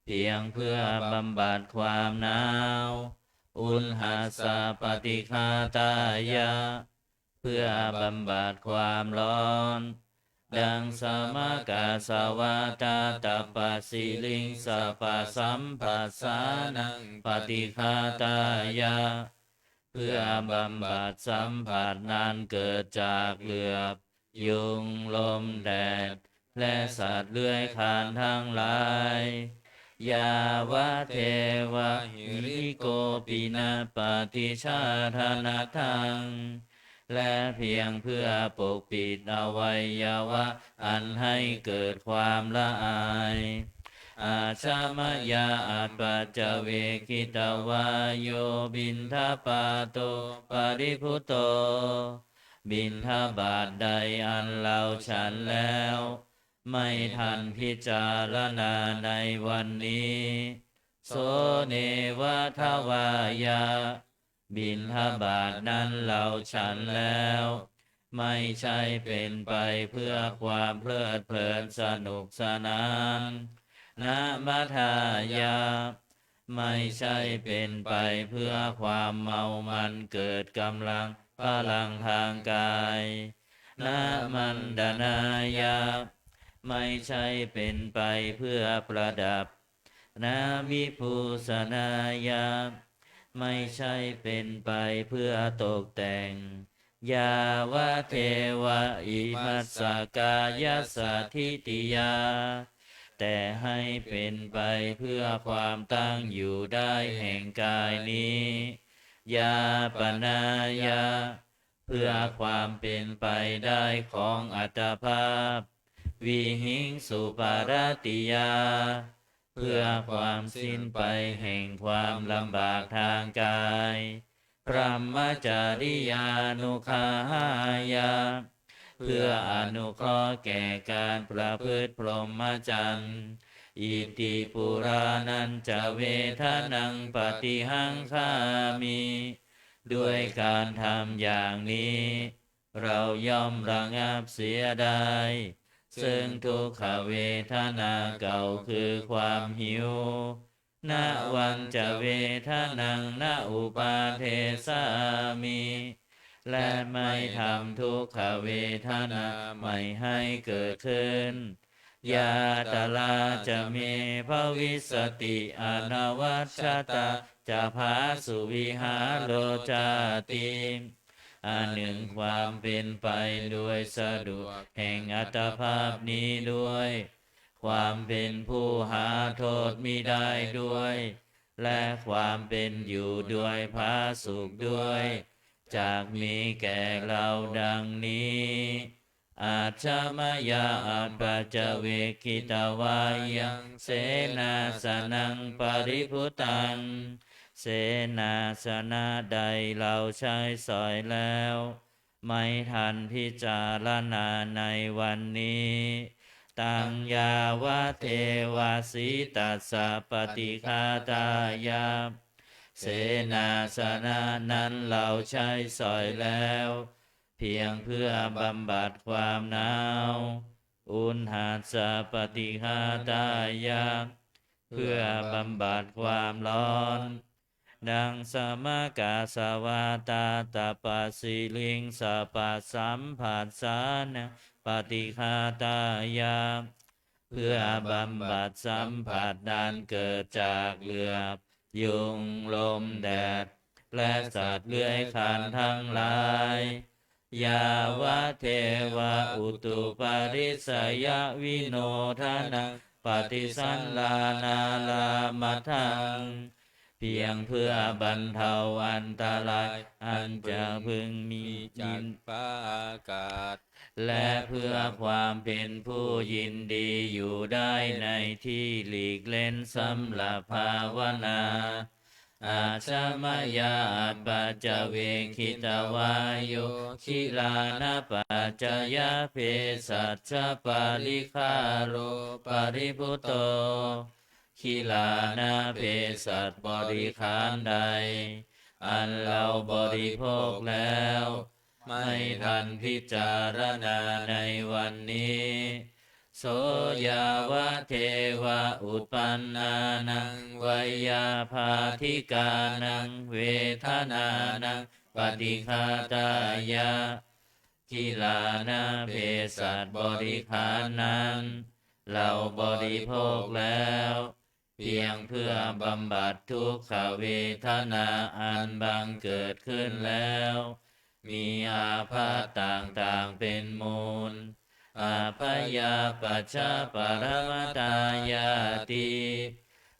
เพียงเพื่อบำบัดความหนาว uṇhassa paṭighātāya, เพื่อบำบัดความร้อน Daṃsamakassavātātapasiriṃsapasamphassānaṃ paṭighātāya, เพื่อบำบัดสัมผัสนั้นเกิดจากเหลือบ ยุง ลม แดด และสัตว์เลื้อยคลานทั้งหลาย Yāvadeva hirikopi nappaṭicchādanatthaṃ, และเพียงเพื่อปกปิดอวัยวะอันให้เกิดความละอาย Ajja mayā apaccavekkhitvā yo piṇḍapāto paribhutto, บิณฑบาตใดอันเราฉันแล้ว ไม่ทันพิจารณาในวันนี้ So neva davāya, บิณฑบาตนั้นเราฉันแล้ว ไม่ใช่เป็นไปเพื่อความเพลิดเพลินสนุกสนาน Na madāya, ไม่ใช่เป็นไปเพื่อความเมามันเกิดกำลังพลังทางกาย Na maṇḍanāya, ไม่ใช่เป็นไปเพื่อประดับ Na vibhūsanāya, ไม่ใช่เป็นไปเพื่อตกแต่ง Yāvadeva imassa kāyassa ṭhitiyā, แต่ให้เป็นไปเพื่อความตั้งอยู่ได้แห่งกายนี้ Yāpanāya, เพื่อความเป็นไปได้ของอัตภาพ Vihiṃsuparatiyā, เพื่อความสิ้นไปแห่งความลำบากทางกาย Brahmacariyānuggahāya, เพื่ออนุเคราะห์แก่การประพฤติพรหมจรรย์ Iti purāṇañca vedanaṃ paṭihaṅkhāmi, ด้วยการทำอย่างนี้ เราย่อมระงับเสียได้ ซึ่งทุกขเวทนาเก่าคือความหิว Navañca vedanaṃ na uppādessāmi, และไม่ทำทุกขเวทนาใหม่ให้เกิดขึ้น Yātrā ca me bhavissati anavajjatā ca phāsuvihāro cāti, อันหนึ่งความเป็นไปโดยสะดวกแห่งอัตภาพนี้ด้วย ความเป็นผู้หาโทษมิได้ด้วย และความเป็นอยู่โดยผาสุกด้วย จักมีแก่เราดังนี้ Ajja mayā apaccavekkhitvā yaṃ senāsanaṃ paribhuttaṃ, เสนาสนะใดเราใช้สอยแล้ว ไม่ทันพิจารณาในวันนี้ Taṃ yāvadeva sītassa paṭighātāya, เสนาสนะนั้นเราใช้สอยแล้ว เพียงเพื่อบำบัดความหนาว uṇhassa paṭighātāya, เพื่อบำบัดความร้อน Daṃsamakassavātātapasiriṃsapasamphassānaṃ paṭighātāya, เพื่อบำบัดสัมผัสนั้นเกิดจากเหลือบ ยุง ลม แดด และสัตว์เลื้อยคลานทั้งหลาย Yāvadeva utuparissayavinodanaṃ paṭisallānārāmatthaṃ, เพียงเพื่อบรรเทาอันตรายอันจะพึงมี จักฟ้าอากาศ และเพื่อความเป็นผู้ยินดีอยู่ได้ในที่หลีกเล้นสำหรับภาวนา Ajja mayā apaccavekkhitvā yo gilānapaccayabhesajjaparikkhāro paribhutto, gilāna เภสัชบริขารใด อันเราบริโภคแล้ว ไม่ทันพิจารณาในวันนี้ so yāvadeva uppannānaṃ veyyābādhikānaṃ vedanānaṃ paṭighātāya gilānapesabborikhāraṃ นั้น เราบริโภคแล้ว เพียงเพื่อบำบัดทุกขเวทนาอันบังเกิดขึ้นแล้ว มีอาพาธต่างๆเป็นมูล abyāpajjhaparamatāyāti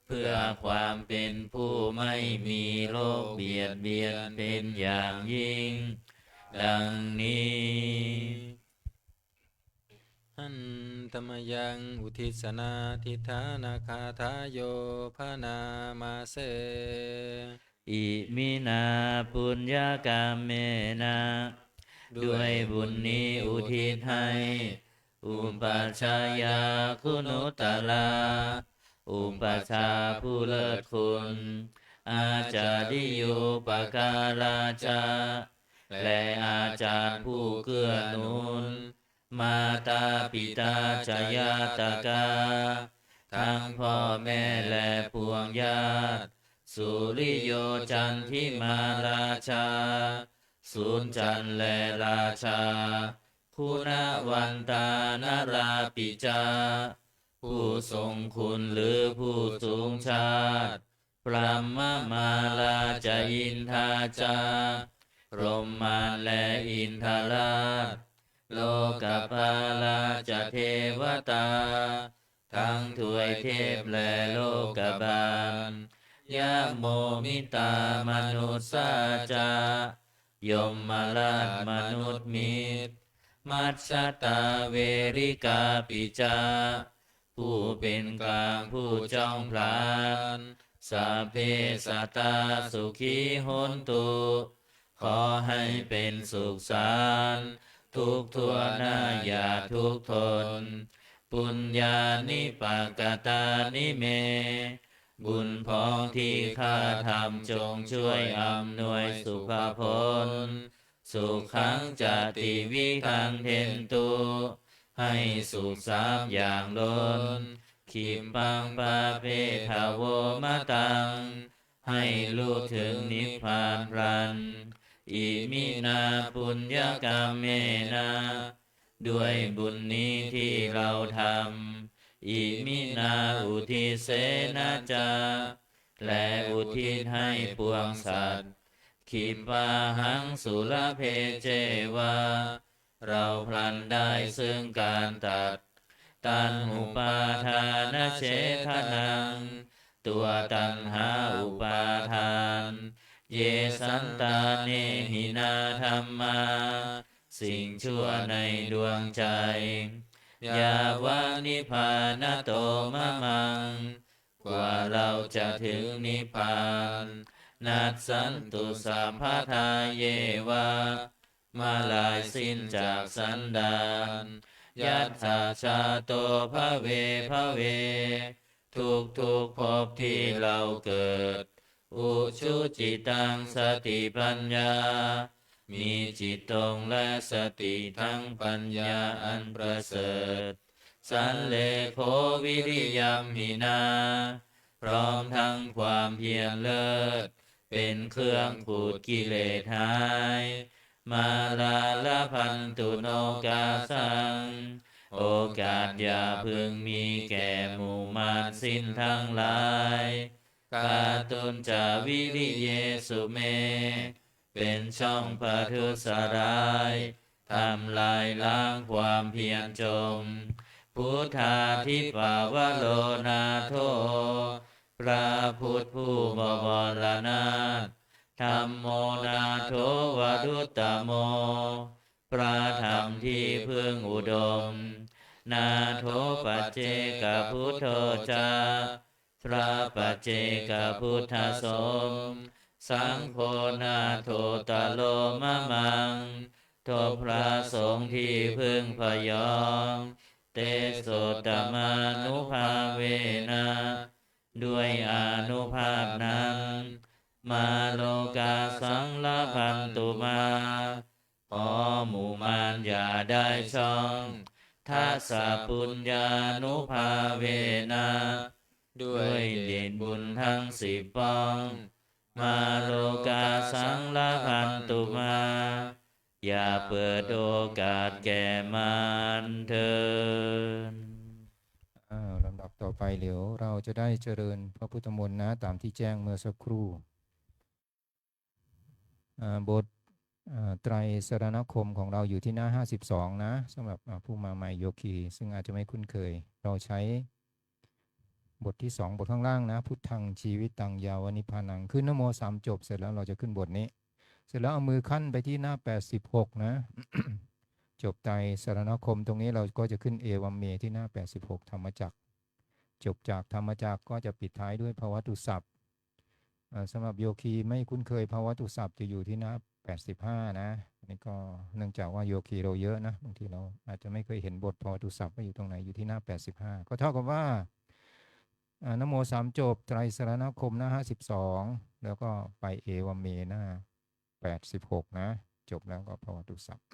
เพื่อความเป็นผู้ไม่มีโรคเบียดเบียนเป็นอย่างยิ่ง ดังนี้ Handa mayaṃ uddissanādhiṭṭhānagāthāyo bhaṇāma se. Iminā puññakammena ด้วยบุญนี้อุทิศให้ upajjhāyā guṇuttarā อุปัชฌาย์ผู้เลิศคุณ ācariyūpakārā ca และอาจารย์ผู้เกื้อหนุน mātā pitā ca ñātakā ทั้งพ่อแม่และปวงญาติ suriyo candimā rājā สุริจันทร์และราชา guṇavantā narāpi ca ผู้ทรงคุณหรือผู้สูงชาติ brahmamārā ca indā ca พรหมมารและอินทราช lokapālā ca devatā ทั้งทวยเทพและโลกบาล yamo mittā manussā ca ยมราชมนุษย์มิตร majjhattā verikāpi ca ผู้เป็นกลางผู้จ้องผลาญ sabbe sattā sukhī hontu ขอให้เป็นสุขสันต์ทุกทั่วหน้าอย่าทุกข์ทน puññāni pakatāni me บุญพ้องที่ข้าทำจงช่วยอำนวยสุขผล sukhaṃ ca tividhaṃ dentu ให้สุขสามอย่างล้น khippaṃ pāpetha vo mataṃ ให้รู้ถึงนิพพานพลัน iminā puññakammena ด้วยบุญนี้ที่เราทำ iminā uddisena ca และอุทิศให้ปวงสัตว์ khippāhaṃ sulabhe ceva เราพลันได้ซึ่งการตัด taṇhupādānachedanaṃ ตัวตัณหาอุปาทาน ye santāne hinā dhammā สิ่งชั่วในดวงใจ yāva nibbānato mamaṃ กว่าเราจะถึงนิพพาน nassantu sabbadā yeva เมื่อลายสิ้นจากสันดาน yattha jāto bhave bhave ทุกทุกๆภพที่เราเกิด ujucittaṃ satipaññā มีจิตตรงและสติทั้งปัญญาอันประเสริฐ sallekho viriyamhinā พร้อมทั้งความเพียรเลิศ เป็นเครื่องขูดกิเลสหาย mārā labhantu nokāsaṃ โอกาสอย่าพึงมีแก่หมู่มารสิ้นทั้งหลาย kātuñca viriyesu me เป็นช่องประทุษร้าย ทำลายล้างความเพียรจม buddhādhipavaro nātho พระพุทธผู้บวรนาถ dhammo nātho varuttamo พระธรรมที่พึ่งอุดม nātho paccekabuddho ca พระปัจเจกพุทธสงฆ์ saṅgho nāthottaro mamaṃ ทบพระสงฆ์ที่พึ่งพยอง tesottamānubhāvena ด้วยอานุภาพนั้น mārokāsaṃ อย่าได้ช่อง ทัสสะปุญญานุภาเวนะ ด้วยเดชบุญทั้งสิบปอง มาโลกาสังละพันตุมา อย่าเปิดโอกาสแก่มารเถิด อ่า ลำดับต่อไปเดี๋ยวเราจะได้เจริญพระพุทธมนต์นะ ตามที่แจ้งเมื่อสักครู่ อ่า บท อ่า ไตรสรณคมของเราอยู่ที่หน้าห้าสิบสองนะ สำหรับ อ่า ผู้มาใหม่โยคี ซึ่งอาจจะไม่คุ้นเคย เราใช้บทที่สอง บทข้างล่างนะ Buddhaṃ jīvitaṃ yāva nibbānaṃ ขึ้นนะโมสามจบ เสร็จแล้วเราจะขึ้นบทนี้ เสร็จแล้วเอามือขั้นไปที่หน้าแปดสิบหกนะ จบไตรสรณคมตรงนี้เราก็จะขึ้น Evaṃ me ที่หน้าแปดสิบหก ธรรมจักร จบจากธรรมจักรก็จะปิดท้ายด้วย Bhavatu สัพท์ เอ่อ สำหรับโยคีไม่คุ้นเคย Bhavatu สัพท์จะอยู่ที่หน้าแปดสิบห้านะ อันนี้ก็เนื่องจากว่าโยคีเราเยอะนะ บางทีเราอาจจะไม่เคยเห็นบท Bhavatu สัพท์ว่าอยู่ตรงไหน อยู่ที่หน้าแปดสิบห้า ก็เท่ากับว่า อ่า นะโมสามจบ ไตรสรณคมหน้าห้าสิบสอง แล้วก็ไป Evaṃ me หน้าแปดสิบหกนะ จบแล้วก็ Bhavatu สัพท์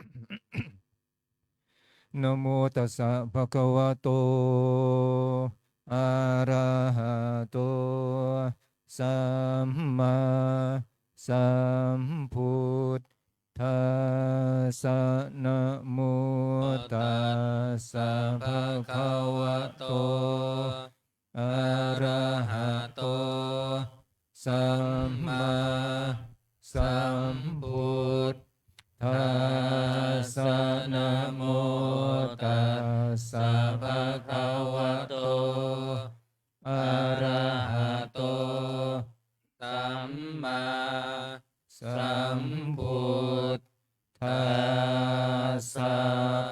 Namo tassa bhagavato arahato sammāsambuddhassa. Namo tassa bhagavato arahato sammāsambuddhassa. Namo tassa bhagavato arahato sammāsambuddhassa.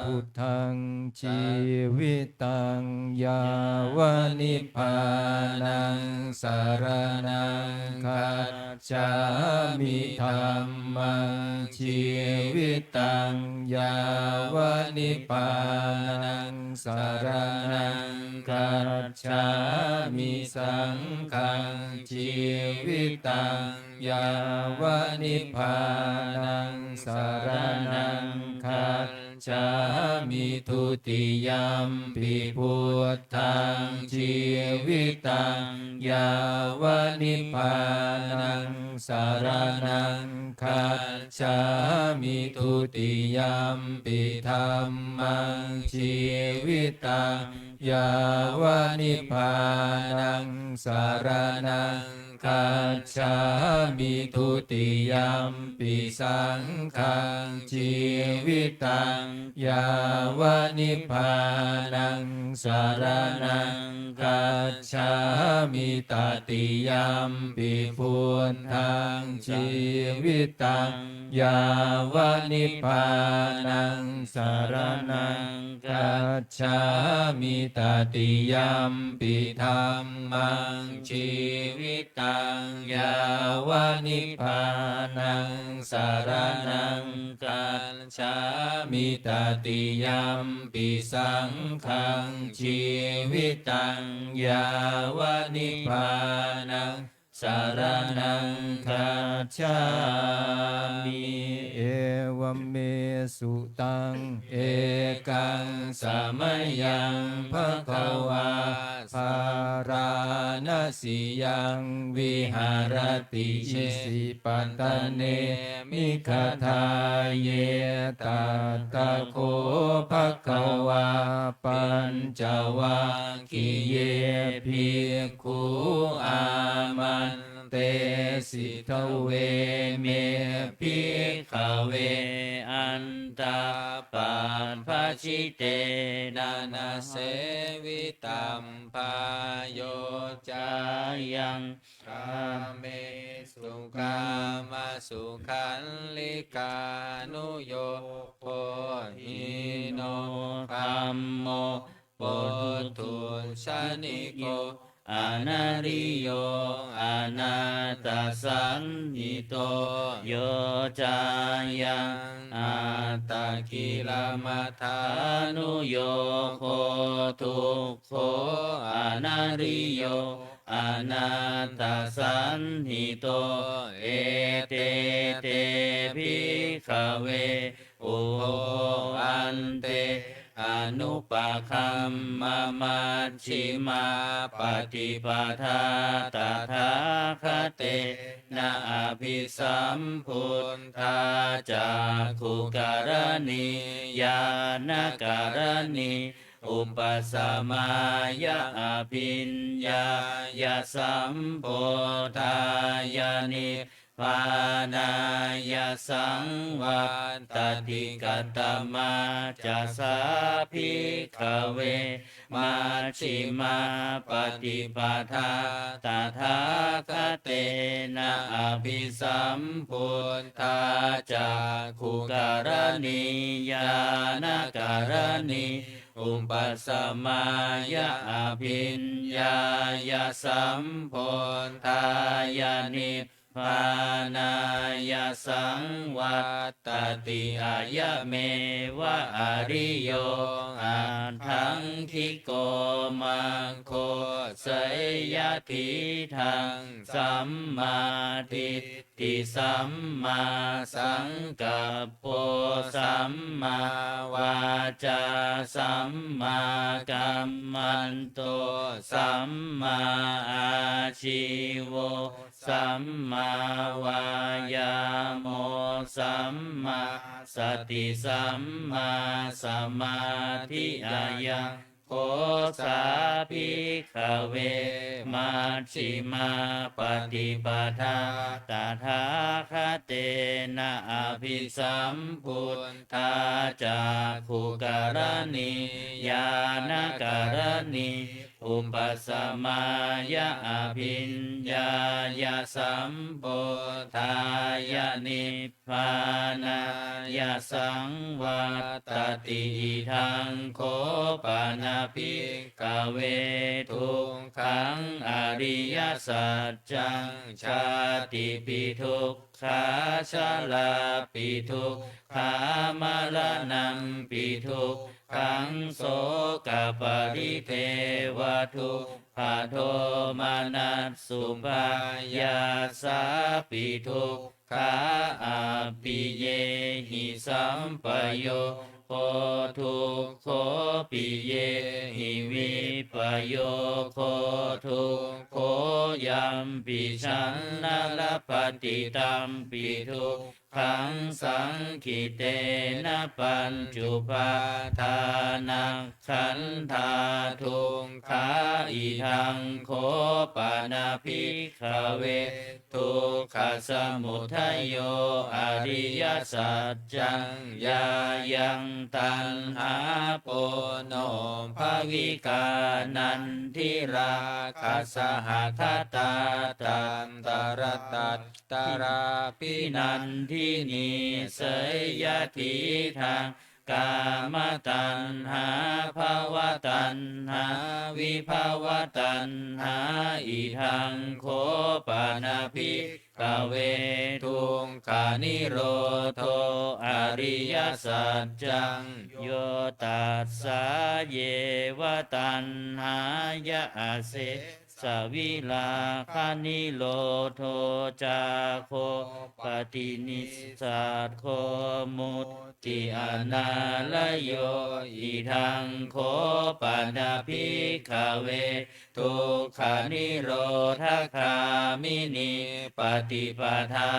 Buddhaṃ jīvitaṃ yāva nibbānaṃ saraṇaṃ gacchāmi. Dhammaṃ jīvitaṃ yāva nibbānaṃ saraṇaṃ gacchāmi. Saṅghaṃ jīvitaṃ yāva nibbānaṃ saraṇaṃ gacchāmi. Dutiyampi buddhaṃ jīvitaṃ yāva nibbānaṃ saraṇaṃ gacchāmi. Dutiyampi dhammaṃ jīvitaṃ yāva nibbānaṃ saraṇaṃ gacchāmi. Dutiyampi saṅghaṃ jīvitaṃ yāva nibbānaṃ saraṇaṃ gacchāmi. Tatiyampi buddhaṃ jīvitaṃ yāva nibbānaṃ saraṇaṃ gacchāmi. Tatiyampi dhammaṃ jīvitaṃ yāva nibbānaṃ saraṇaṃ gacchāmi. Tatiyampi saṅghaṃ jīvitaṃ yāva nibbānaṃ saraṇaṃ gacchāmi. Evaṃ me sutaṃ. Ekaṃ samayaṃ bhagavā bārāṇasiyaṃ viharati isipatane migadāye. Tatra kho bhagavā pañcavag giye bhikkhū āmantesi: Dveme, bhikkhave, antā pabbajitena na sevitabbā. Yo cāyaṃ kāmesu kāmasukhallikānuyogo hīno gammo pothujjaniko anariyo anatthasañhito. Yo cāyaṃ attakilamathānuyogo dukkho anariyo anatthasañhito. Ete te, bhikkhave, ubho ante anupagamma majjhimā paṭipadā tathāgatena abhisambuddhā cakkhukaraṇī ñāṇakaraṇī upasamāya abhiññāya sambodhāya nibbānāya saṃvattati. Katamā ca sā bhikkhave majjhimā paṭipadā tathāgatena abhisambuddhā cakkhukaraṇī ñāṇakaraṇī upasamāya abhiññāya sambodhāya nibbānāya saṃvattati. Ayameva ariyo aṭṭhaṅgiko maggo, seyyathīdaṃ: sammādiṭṭhi sammāsaṅkappo sammāvācā sammākammanto sammāājīvo sammāvāyāmo sammāsati sammāsamādhi. Ayaṃ kho sā bhikkhave majjhimā paṭipadā tathāgatena abhisambuddhā cakkhukaraṇī ñāṇakaraṇī upasamāya abhiññāya sambodhāya nib bānāya saṃvattati. Idaṃ kho pana bhikkhave dukkhaṃ ariyasaccaṃ: jātipi dukkhā jarāpi dukkhā maraṇampi dukkhaṃ sokaparidevadukkhadomanassupāyāsāpi duk khā appiyehi sampayogo dukkho piyehi vippayogo dukkho yampicchaṃ na labhati tampi dukkhaṃ saṅkhittena pañcupādānakkhandhā dukkhā. Idaṃ kho pana bhikkhave dukkhasamudayo ariyasaccaṃ: yāyaṃ taṇhā ponobbhavikā nandirāgasahagatā tatra tatrābhinandinī, seyyathīdaṃ: kāmataṇhā bhavataṇhā vibhavataṇhā. Idaṃ kho pana bhikkhave dukkhanirodho ariyasaccaṃ: yo tassāyeva taṇhāya ase savirāganirodho cāgo paṭinissaggo mutti anālayo. Idaṃ kho pana bhikkhave dukkhanirodhagāminī paṭipadā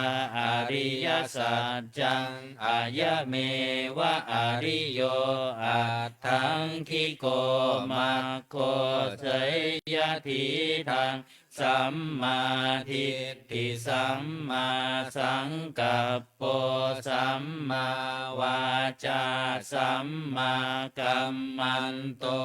ariyasaccaṃ: ayameva ariyo aṭṭhaṅgiko maggo, seyyathīdaṃ: sammādiṭṭhi sammāsaṅkappo sammāvācā sammākammanto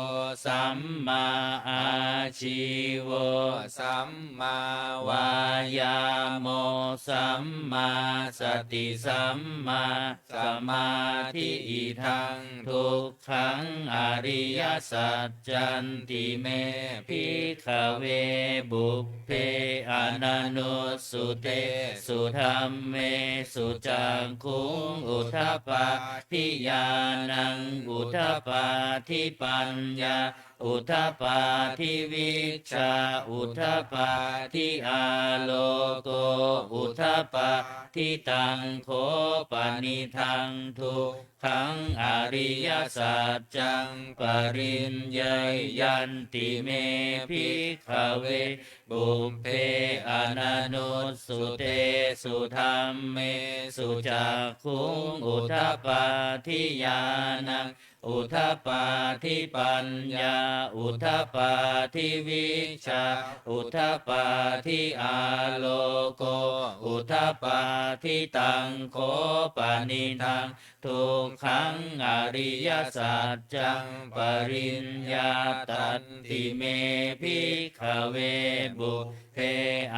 sammāājīvo sammāvāyāmo sammāsati sammāsamādhi. Idaṃ duk khaṃ ariyasaccanti me bhikkhave pubbe ananussutesu dhammesu cakkhuṃ udapādi ñāṇaṃ udapādi paññā udapādi vijjā udapādi āloko udapādi. Taṃ kho panidaṃ dukkhaṃ ariyasaccaṃ pariññeyyanti me bhikkhave pubbe ananussutesu dhammesu cakkhuṃ udapādi ñāṇaṃ udapādi paññā udapādi vijjā udapādi āloko udapādi. Taṃ kho panidaṃ dukkhaṃ ariyasaccaṃ pariññātanti me bhikkhave pubbe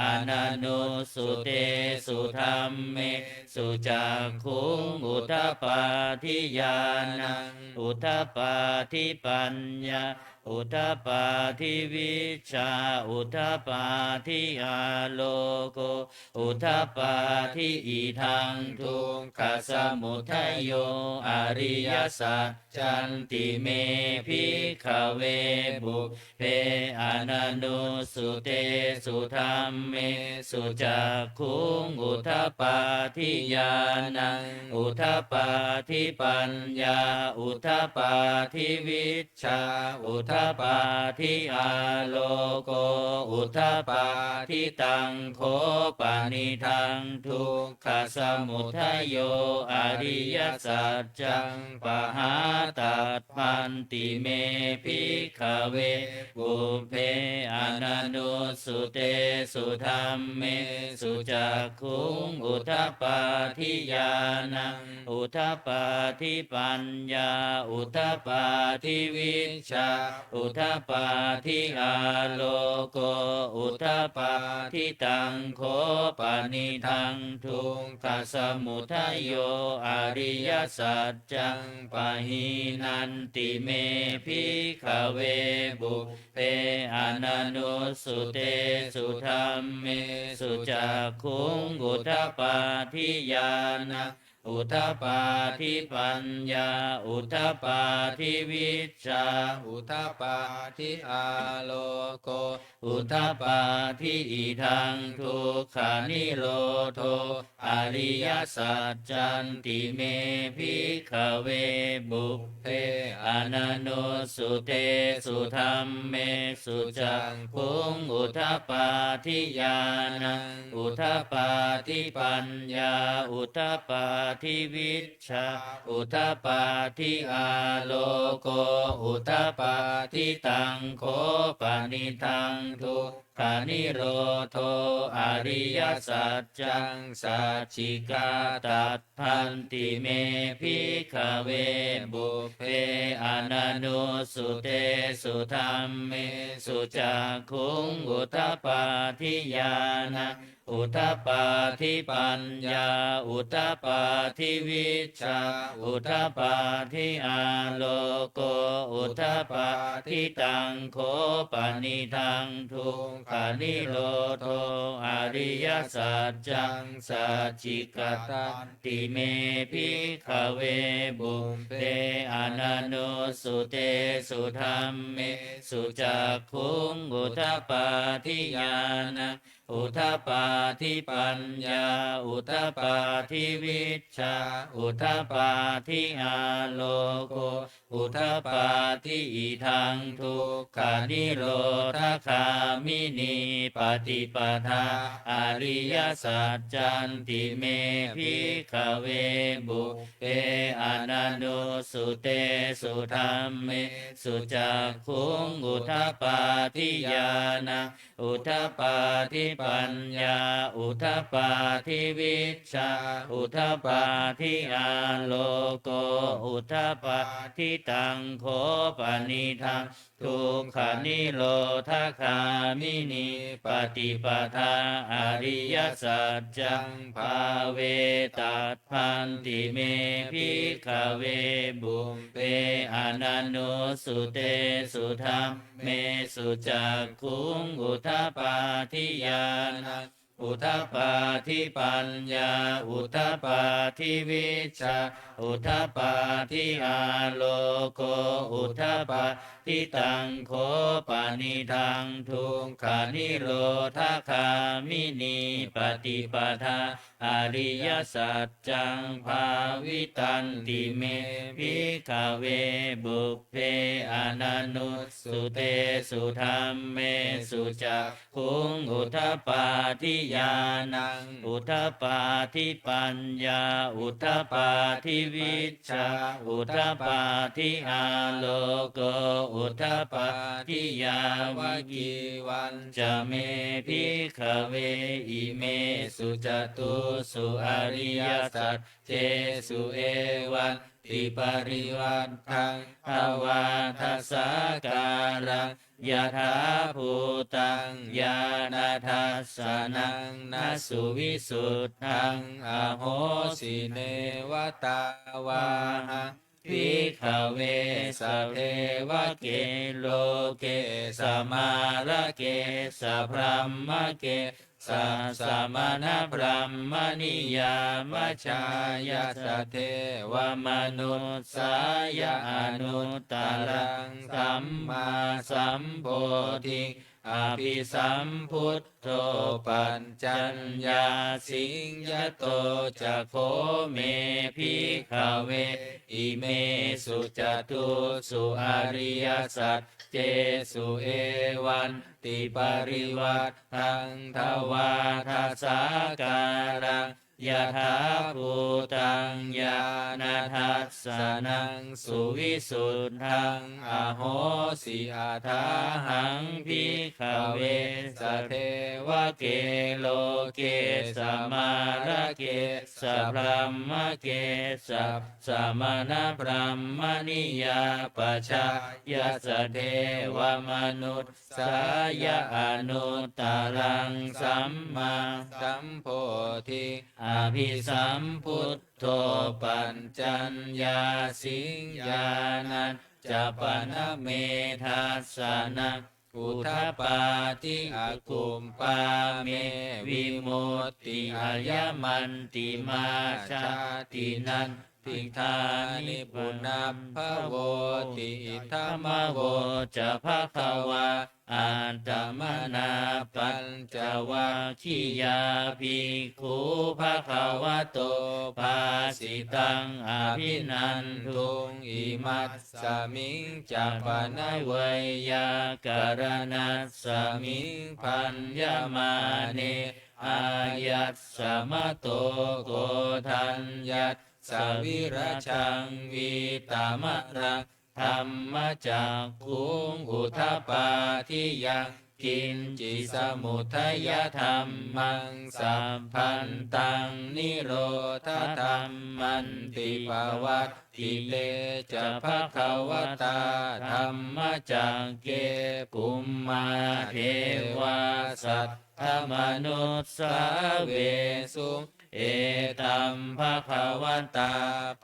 ananussutesu dhammesu cakkhuṃ udapādi ñāṇaṃ udapādi paññā udapādi vijjā udapādi āloko udapādi. Idaṃ dukkhasamudayo ariyasaccanti me bhikkhave pubbe ananussutesu dhammesu cakkhuṃ udapādi ñāṇaṃ udapādi paññā udapādi vijjā udapādi āloko udapādi. Taṃ kho panidaṃ dukkhasamudayo ariyasaccaṃ pahātabbanti me bhikkhave pubbe ananussutesu dhammesu cakkhuṃ udapādi ñāṇaṃ udapādi paññā udapādi vijjā udapādi āloko udapādi. Taṃ kho panidaṃ dukkhasamudayo ariyasaccaṃ pahīnanti me bhikkhave pubbe ananussutesu dhammesu cakkhuṃ udapādi ñāṇaṃ udapādi paññā udapādi vijjā udapādi āloko udapādi. Idaṃ dukkhanirodho ariyasaccanti me bhikkhave pubbe ananussutesu dhammesu cakkhuṃ udapādi ñāṇaṃ udapādi paññā udapādi vijjā udapādi āloko udapādi. Taṃ kho panidaṃ dukkhanirodho ariyasaccaṃ sacchikātabbanti me bhikkhave pubbe ananussutesu dhammesu cakkhuṃ udapādi ñāṇaṃ udapādi paññā udapādi vijjā udapādi āloko udapādi. Taṃ kho panidaṃ dukkhanirodho ariyasaccaṃ sacchikatanti me bhikkhave pubbe ananussutesu dhammesu cakkhuṃ udapādi ñāṇaṃ udapādi paññā udapādi vijjā udapādi āloko udapādi. Idaṃ dukkhanirodhagāminī paṭipadā ariyasaccanti me bhikkhave pubbe ananussutesu dhammesu cakkhuṃ udapādi ñāṇaṃ udapādi paññā udapādi vijjā udapādi āloko udapādi. Taṃ kho panidaṃ dukkhanirodhagāminī paṭipadā ariyasaccaṃ bhāvetabbanti me bhikkhave pubbe ananussutesu dhammesu cakkhuṃ udapādi ñāṇaṃ udapādi paññā udapādi vijjā udapādi āloko udapādi. ṭhitaṃ kho panidaṃ dukkhanirodhagāminī paṭipadā ariyasaccaṃ bhāvitanti me bhikkhave pubbe ananussutesu dhammesu cakkhuṃ udapādi ñāṇaṃ udapādi paññā udapādi vijjā udapādi āloko udapādi. Yāvakīvañca me bhikkhave imesu catūsu ariyasaccesu evantiparivaṭṭaṃ dvādasākāraṃ yathābhūtaṃ ñāṇadassanaṃ na suvisuddhaṃ ahosi. Neva tāvāhaṃ bhikkhave sadevake loke samārake sabrahmake sassamaṇabrāhmaṇiyā pajāya sadevamanussāya anuttaraṃ sammāsambodhiṃ abhisambuddho paccaññāsiṃ. Yato ca kho me bhikkhave imesu catūsu ariyasaccesu evantiparivaṭṭaṃ dvādasākāraṃ yathābhūtaṃ ñāṇadassanaṃ suvisuddhaṃ ahosi. Athāhaṃ bhikkhave sadevake loke samārake sabrahmake sassamaṇabrāhmaṇiyā pajāya sadevamanussāya anuttaraṃ sammāsambodhiṃ abhisambuddho paccaññāsiṃ. Ñāṇañca pana me dassanaṃ udapādi akuppā me vimutti ayamantimā jāti natthi ṭhāni punabbhavoti. Idamavoca bhagavā. Attamanā pañcavaggiyā bhikkhū bhagavato bhāsitaṃ abhinanduṃ. Imasmiñca pana veyyākaraṇasmiṃ bhaññamāne āyasmato Koṇḍaññassa virajaṃ vītamalaṃ dhammacakkhuṃ udapādi yaṅkiñci samudayadhammaṃ sabbantaṃ nirodhadhammanti. Pavattite ca bhagavatā dhammacakke bhummā devā saddamanussāvesuṃ: Etaṃ bhagavatā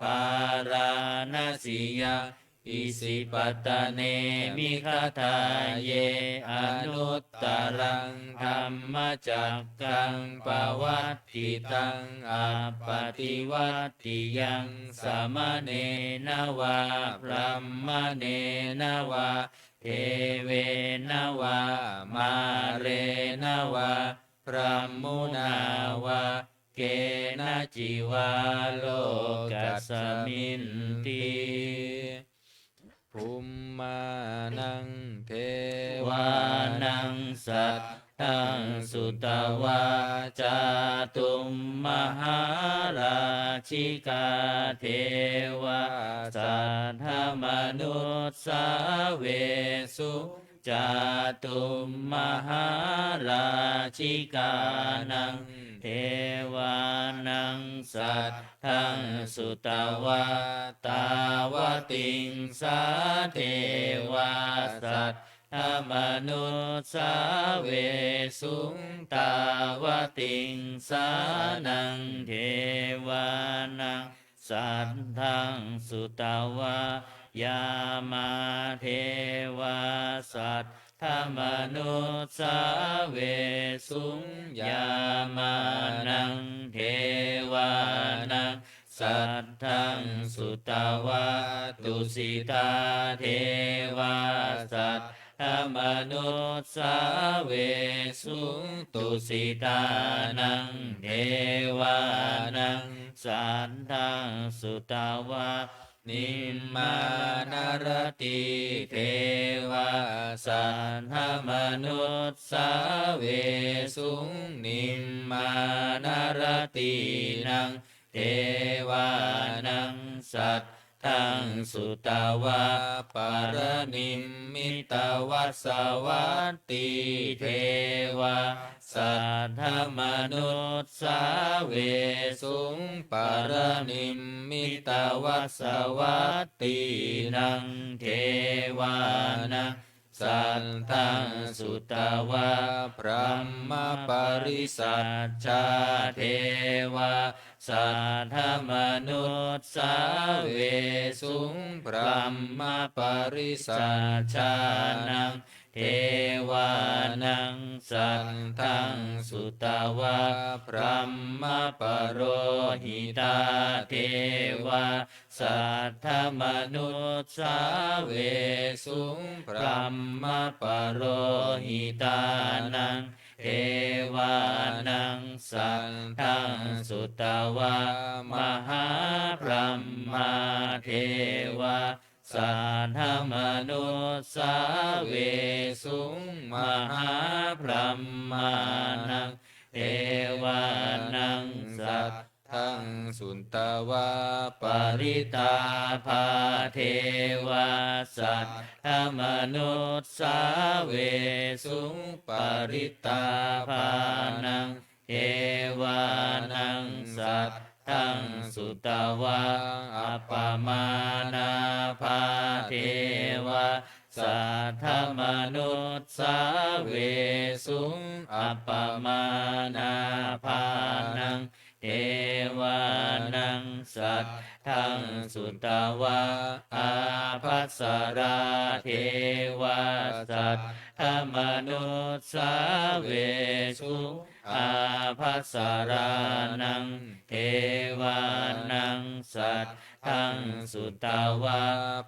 Bārāṇasiyaṃ Isipatane Migadāye anuttaraṃ dhammacakkaṃ pavattitaṃ appaṭivattiyaṃ samaṇena vā brāhmaṇena vā devena vā mārena vā brahmunā vā kenaci vā lokasminti. Bhummānaṃ devānaṃ saddaṃ sutvā cātummahārājikā devā saddamanussāvesuṃ. Cātummahārājikānaṃ devānaṃ saddaṃ sutvā tāvatiṃsā devā saddamanussāvesuṃ. Tāvatiṃsānaṃ devānaṃ saddaṃ sutvā yāmā devā saddamanussāvesuṃ. Yāmānaṃ devānaṃ Saddhaṃ sutvā tusitā devā saddamanussāvesuṃ. Tusitānaṃ devānaṃ saddhaṃ sutvā nimmānaratī devā saddamanussāvesuṃ. Nimmānaratīnaṃ devānaṃ saddhaṃ sutvā paranimmitavasavattī devā saddamanussāvesuṃ. Paranimmitavasavattīnaṃ devānaṃ saddhaṃ sutvā brahmapārisajjā devā saddamanussāvesuṃ. Brahmapārisajjānaṃ devānaṃ saddhaṃ sutvā brahmapurohitā devā saddamanussāvesuṃ. Brahmapurohitānaṃ devānaṃ saddhaṃ sutvā mahābrahmā devā saddamanussāvesuṃ. Mahābrahmānaṃ devānaṃ saddhaṃ sutvā parittābhā devā saddamanussāvesuṃ. Parittābhānaṃ devānaṃ saddhaṃ sutvā appamāṇābhā devā saddamanussāvesuṃ. Appamāṇābhānaṃ devānaṃ saddhaṃ sutvā ābhassarā devā saddamanussāvesuṃ. Ābhassarānaṃ devānaṃ saddhaṃ sutvā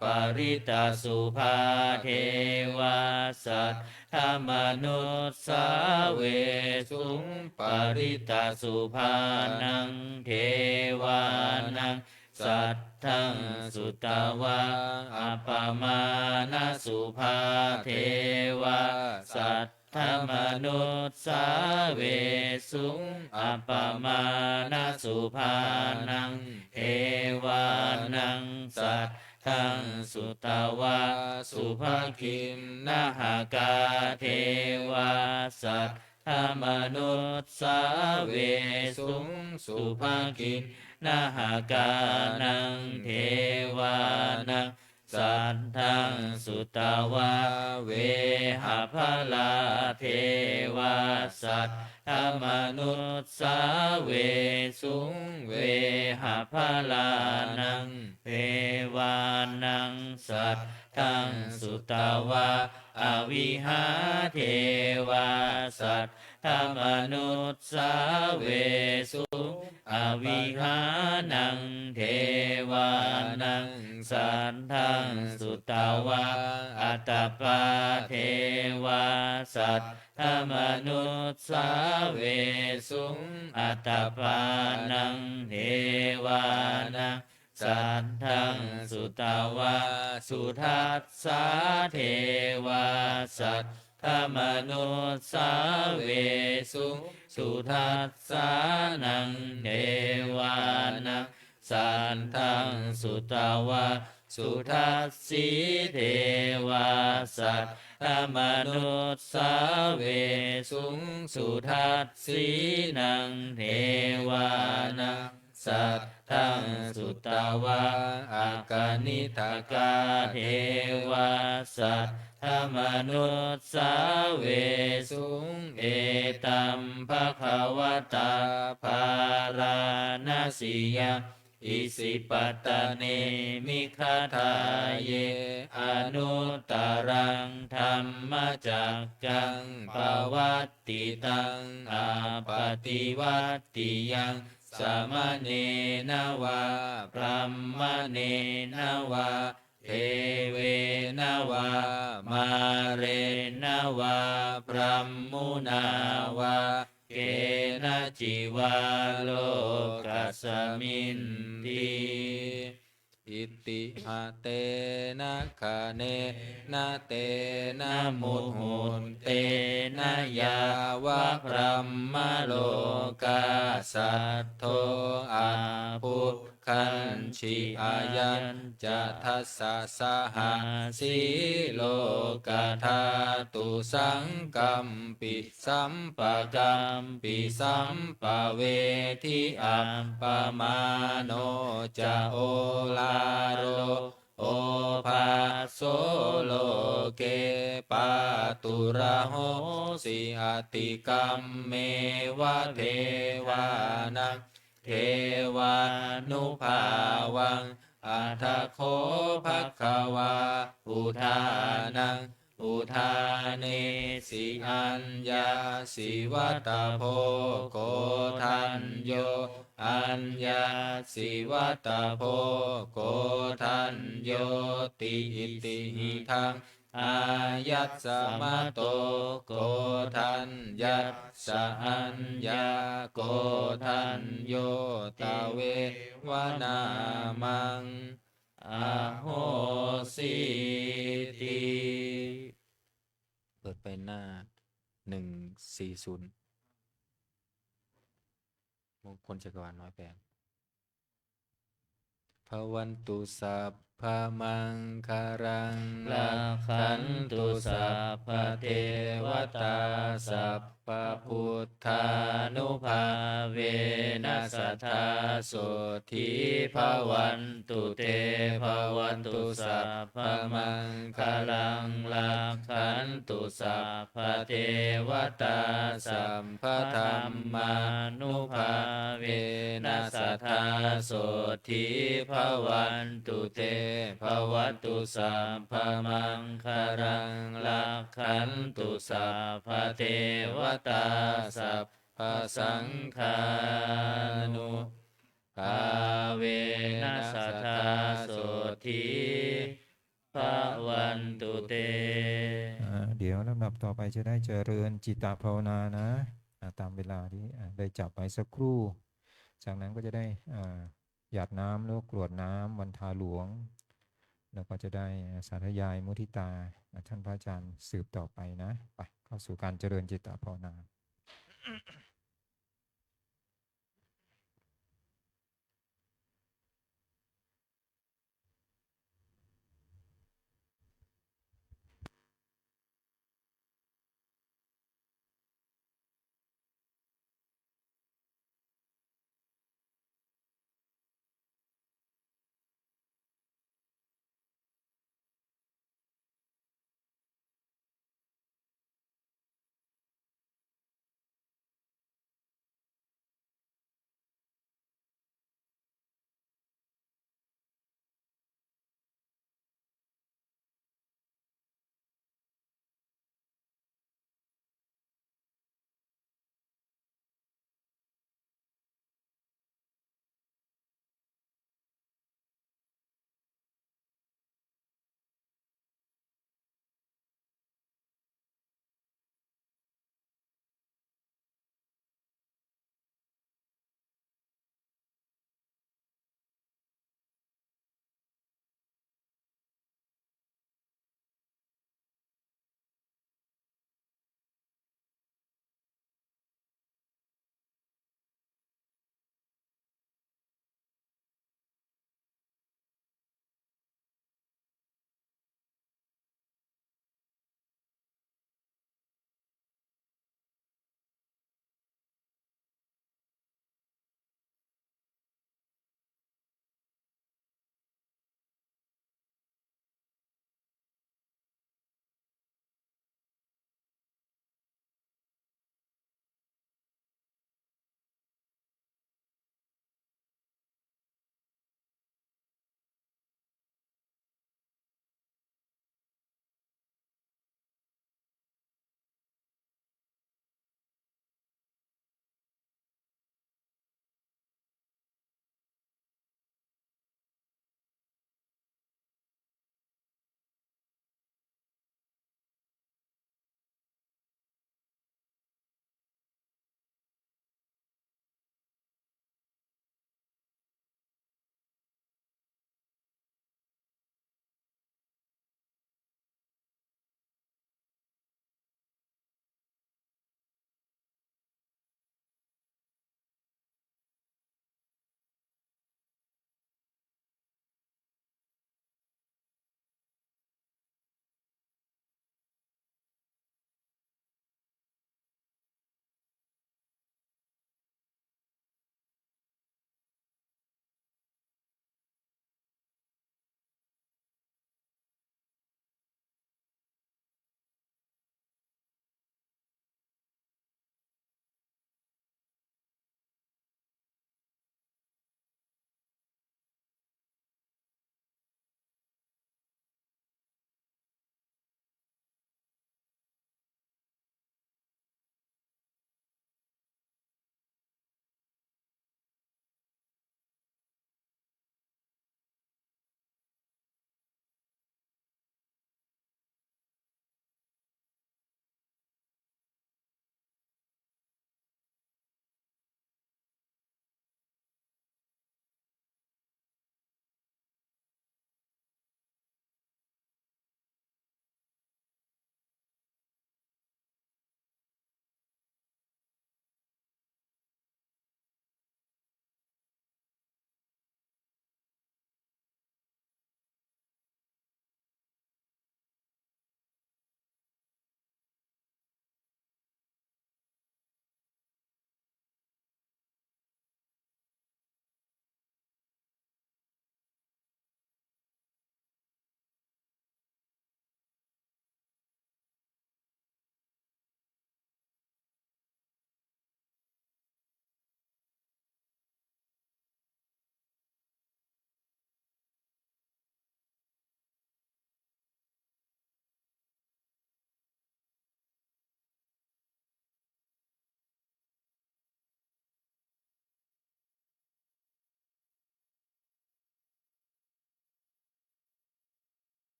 parittasubhā devā saddamanussāvesuṃ. Parittasubhānaṃ devānaṃ saddhaṃ sutvā appamāṇasubhā devā saddamanussāvesuṃ. Appamāṇasubhānaṃ devānaṃ saddhaṃ sutvā subhakiṇhakā devā saddamanussāvesuṃ. Subhakiṇhakānaṃ devānaṃ saddhaṃ sutvā vehapphalā devā saddamanussāvesuṃ. Vehapphalānaṃ devānaṃ saddhaṃ sutvā avihā devā saddamanussāvesuṃ. Avihānaṃ devānaṃ saddhaṃ sutvā atappā devā saddamanussāvesuṃ. Atappānaṃ devānaṃ saddhaṃ sutvā sudassā devā saddamanussāvesuṃ. Sudassānaṃ devānaṃ saddhaṃ sutvā sudassī devā saddamanussāvesuṃ. Sudassīnaṃ devānaṃ saddhaṃ sutvā akaniṭṭhakā devā saddamanussāvesuṃ. Etaṃ bhagavatā bārāṇasiyaṃ isipatane migadāye anuttaraṃ dhammacakkaṃ pavattitaṃ appaṭivattiyaṃ samaṇena vā brāhmaṇena vā devena vā mārena vā brahmunā vā kenaci vā lokasminti. Itiha tena khaṇena tena muhuttena yāva brahmalokā saddo abbhuggacchi. Ayañca dasasahassī lokadhātu saṅkampi sampakampi sampavedhi. Appamāṇo ca oḷāro obhāso loke pāturahosi atikkammeva devānaṃ devānubhāvaṃ. Atha kho bhagavā udānaṃ udānesi: Aññāsi vata bho Koṇḍañño, aññāsi vata bho Koṇḍaññoti. Itihidaṃ āyasmato Koṇḍaññassa aññākoṇḍañño tveva nāmaṃ ahosīti. เปิดไปหน้า หนึ่งสี่ศูนย์ มงคลจักรวาล ร้อยแปด Bhavatu sabbamaṅgalaṃ, rakkhantu sabbadevatā, sabbabuddhānubhāvena sadā sotthī bhavantu te. Bhavatu sabbamaṅgalaṃ, rakkhantu sabbadevatā, sabbadhammānubhāvena sadā sotthī bhavantu te. Bhavatu sabbamaṅgalaṃ, rakkhantu sabbadevatā, sabbasaṅghānubhāvena sadā sotthī bhavantu te. อ่า เดี๋ยวลำดับต่อไปจะได้เจริญจิตตภาวนานะ อ่า ตามเวลาที่ อ่า ได้จับไว้สักครู่ จากนั้นก็จะได้ อ่า หยาดน้ำหรือว่ากรวดน้ำวันทาหลวง แล้วก็จะได้ อ่า สาธยายมุทิตา อ่า ท่านพระอาจารย์สืบต่อไปนะ ไป เข้าสู่การเจริญจิตตภาวนา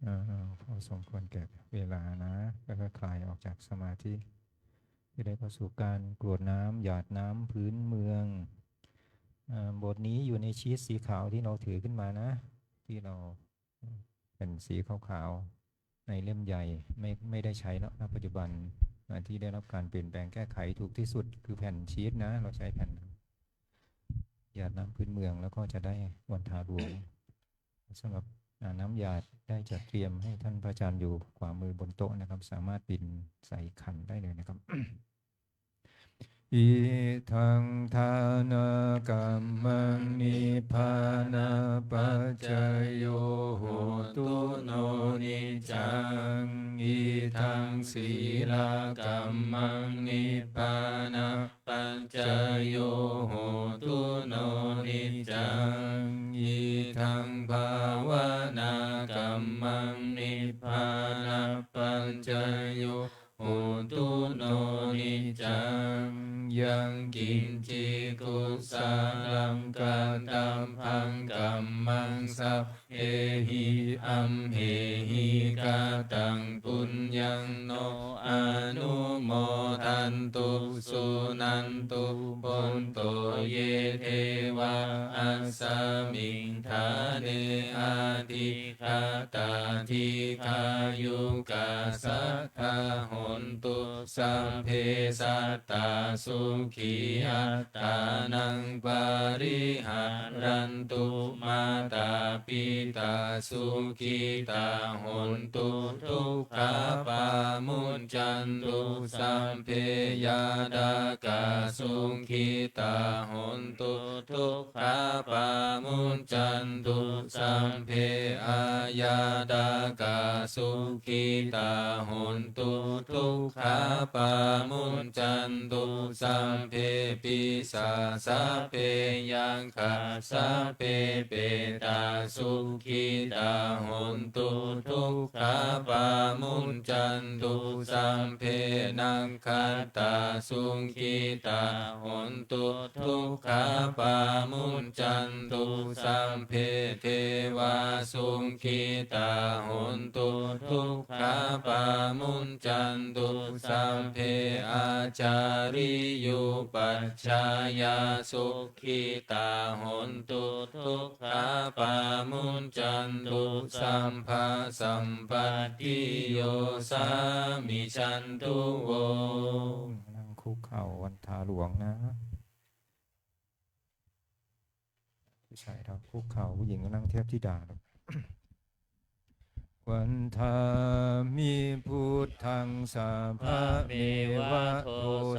อ่า พอสมควรแก่เวลานะ แล้วก็คลายออกจากสมาธิ ที่ได้เข้าสู่การกรวดน้ำหยาดน้ำพื้นเมือง อ่า บทนี้อยู่ในชีตสีขาวที่เราถือขึ้นมานะ ที่เรา เป็นสีขาวๆ ในเล่มใหญ่ ไม่ ไม่ได้ใช้แล้ว ณ ปัจจุบัน อ่า ที่ได้รับการเปลี่ยนแปลงแก้ไขถูกที่สุด คือแผ่นชีตนะ เราใช้แผ่นหยาดน้ำพื้นเมือง แล้วก็จะได้วันทาหลวง สำหรับ อ่า น้ำหยาดได้จัดเตรียมให้ท่านพระอาจารย์อยู่ขวามือบนโต๊ะนะครับ สามารถบินใส่ขันได้เลยนะครับ Idaṃ dānakammaṃ nibbānapaccayo hotu no niccaṃ. Idaṃ sīlakammaṃ nibbānapaccayo hotu no niccaṃ. Idaṃ bhāvanākammaṃ nibbānapaccayo hotu no niccaṃ. Yaṃ kiñci kusalaṃ kattabbaṃ kammaṃ sabbehi amhehi kataṃ puññaṃ no anumodantu suṇantu bhonto ye devā asmiṃ ṭhāne adhi gatā dīghāyukā sadā hontu sabbe sattā sukhī attānaṃ pariharantu. Mātā pitā sukhitā hontu dukkhā pamuñcantu sabbe ñātakā sukhitā hontu dukkhā pamuñcantu sabbe aññātakā sukhitā hontu dukkhā pamuñcantu sabbe pisā sabbe yakkhā sabbe petā sukhitā hontu dukkhā pamuñcantu sabbe nakkhattā sukhitā hontu dukkhā pamuñcantu sabbe devā sukhitā hontu dukkhā pamuñcantu sabbe ācariyupajjhāyā sukhitā hontu dukkhā pamuñcantu sabbā sampattiyo samijjhantu vo. นั่งคุกเข่าวันทาหลวงนะ ผู้ชายเท้าคุกเข่า ผู้หญิงก็นั่งเทพธิดา Vandāmi buddhaṃ sabbamevato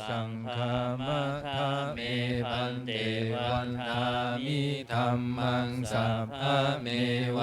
saṅghaṃ. Vandāmi bhante, vandāmi dhammaṃ sabbamevato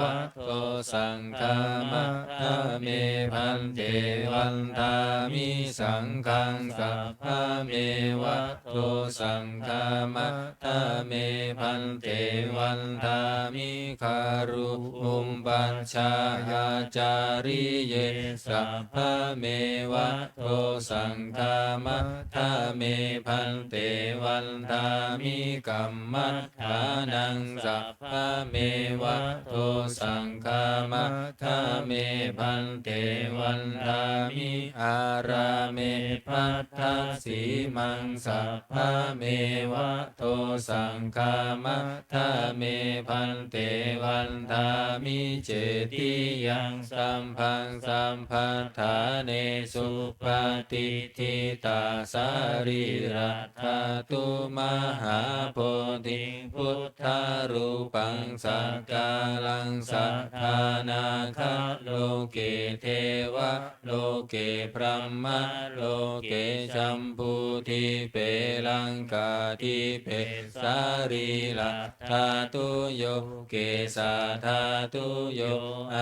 saṅghaṃ. Vandāmi bhante, vandāmi saṅghaṃ sabbamevato saṅghaṃ. Vandāmi bhante, vandāmi gurūpajjhāyācariye sabbamevato saṅghaṃ. Vandāmi bhante, vandāmi kammaṭṭhānaṃ sabbamevato saṅghaṃ. Vandāmi bhante, vandāmi ārāme bhaddasīmaṃ sabbamevato saṅghaṃ. Vandāmi bhante, vandāmi cetiyaṃ sabbaṃ sabbaṭṭhānesu patiṭṭhitā sarīradhātu mahābodhiṃ buddharūpaṃ sakāraṃ sadā nāgaloke devaloke brahmaloke jambudīpe laṅkādīpe sarīradhātuyo kesādhātuyo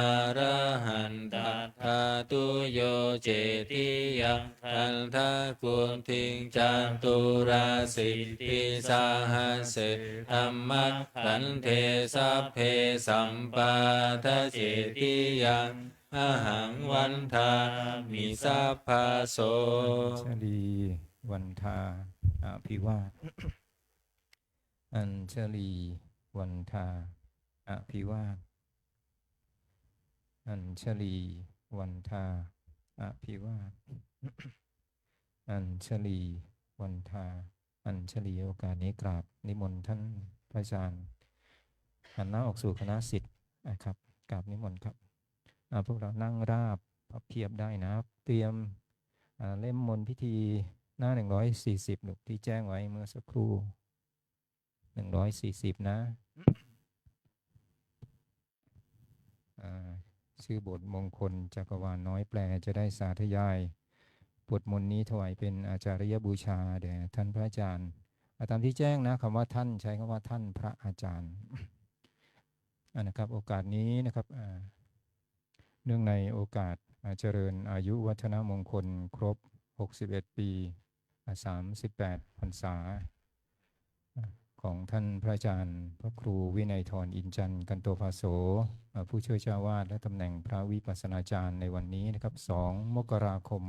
arahandadhātuyo cetiyaṃ gandhakuṭiṃ caturāsītisahasсе dhammakkhandhe sabbe sampādacetiyaṃ ahaṃ vandāmi sabbaso. อัญชลีวันทาอภิวาท อัญชลีวันทาอภิวาท Añjalī vandā abhivā- Añjalī vandā Añjalī โอกาสนี้กราบนิมนต์ท่านพระอาจารย์หันหน้าออกสู่คณะศิษย์นะครับ กราบนิมนต์ครับ อ่า พวกเรานั่งราบพับเพียบได้นะครับ เตรียม อ่า เล่มมนต์พิธีหน้า หนึ่งร้อยสี่สิบ ลูก ที่แจ้งไว้เมื่อสักครู่ หนึ่งร้อยสี่สิบ นะ อ่า ชื่อบทมงคลจักรวาลน้อยแปล จะได้สาธยายบทมนต์นี้ถวายเป็นอาจาริยบูชาแด่ท่านพระอาจารย์ อ่า ตามที่แจ้งนะ คำว่าท่าน ใช้คำว่าท่านพระอาจารย์ อ่า นะครับ โอกาสนี้นะครับ อ่า เนื่องในโอกาส อ่า เจริญอายุวัฒนมงคลครบ หกสิบเอ็ด ปี อ่า สามสิบแปด พรรษา อ่า ของท่านพระอาจารย์พระครูวินัยธร อินจันทร์ กันโตภาโส อ่า ผู้ช่วยเจ้าอาวาส และตำแหน่งพระวิปัสสนาจารย์ในวันนี้นะครับ สอง มกราคม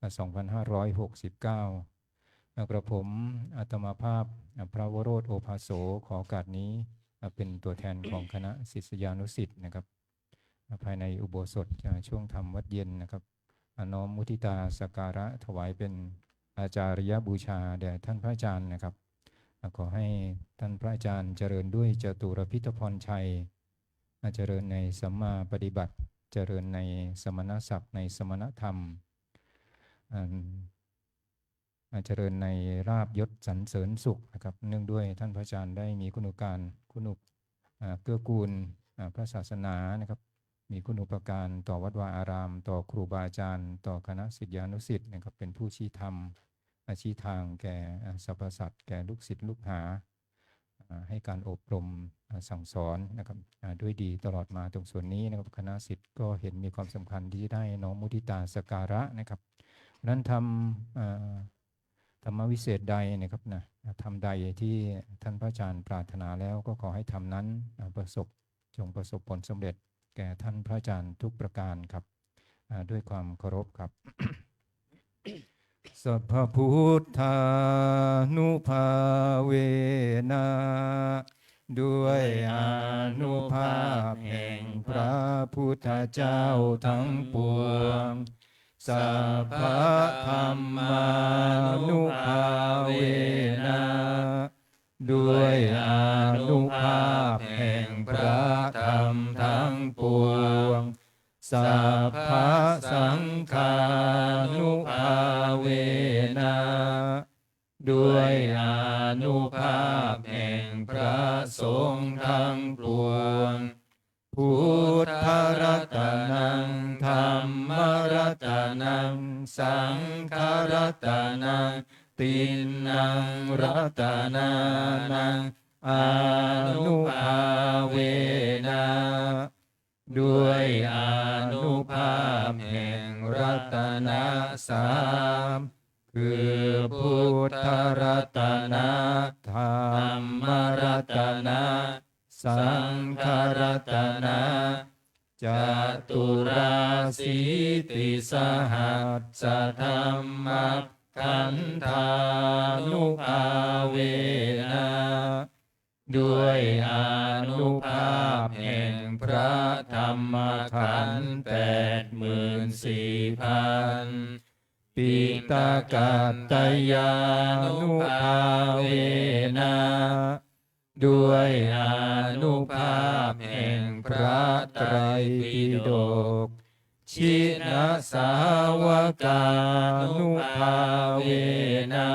อ่า สองพันห้าร้อยหกสิบเก้า อ่า กระผมอาตมาภาพ อ่า พระวโรธ โอภาโส ขอโอกาสนี้ อ่า เป็นตัวแทนของคณะศิษยานุศิษย์นะครับ อ่า ภายในอุโบสถ อ่า ช่วงธรรมวัดเย็นนะครับ อ่า น้อมมุทิตาสักการะถวายเป็นอาจาริยบูชาแด่ท่านพระอาจารย์นะครับ อ่า ขอให้ท่านพระอาจารย์เจริญด้วยจตุรพิธพรชัย อ่า เจริญในสัมมาปฏิบัติ เจริญในสมณศักดิ์ ในสมณธรรม อ่า อ่า เจริญในลาภยศสรรเสริญสุขนะครับ เนื่องด้วยท่านพระอาจารย์ได้มีคุณูปการ คุณูป- อ่า เกื้อกูล อ่า พระศาสนานะครับ มีคุณูปการต่อวัดวาอาราม ต่อครูบาอาจารย์ ต่อคณะศิษยานุศิษย์นะครับ เป็นผู้ชี้ธรรม อ่า ชี้ทางแก่ อ่า สรรพสัตว์ แก่ลูกศิษย์ลูกหา อ่า ให้การอบรม อ่า สั่งสอนนะครับ อ่า ด้วยดีตลอดมา ตรงส่วนนี้นะครับ คณะศิษย์ก็เห็นมีความสำคัญที่ได้น้อมมุทิตาสักการะนะครับ นั้นธรรม อ่า ธรรมวิเศษใดนะครับนะ ธรรมใดที่ท่านพระอาจารย์ปรารถนาแล้ว ก็ขอให้ธรรมนั้น อ่า ประสบ จงประสบผลสำเร็จแก่ท่านพระอาจารย์ทุกประการครับ อ่า ด้วยความเคารพครับ Sabbabuddhānubhāvena ด้วยอานุภาพแห่งพระพุทธเจ้าทั้งปวง Sabbadhammānubhāvena ด้วยอานุภาพแห่งพระธรรมทั้งปวง Sabbasaṅghānubhāvena ด้วยอานุภาพแห่งพระสงฆ์ทั้งปวง Buddharatanaṃ dhammaratanaṃ saṅgharatanaṃ tiṇṇaṃ ratanānaṃ ānubhāvena ด้วยอานุภาพแห่งรัตนะสาม คือพุทธรัตนะ ธรรมรัตนะ สังฆรัตนะ Caturāsītisahassadhammakkhandhānubhāvena ด้วยอานุภาพแห่งพระธรรมขันธ์แปดหมื่นสี่พัน Piṭakattayānubhāvena ด้วยอานุภาพแห่งพระไตรปิฎก Jinasāvakānubhāvena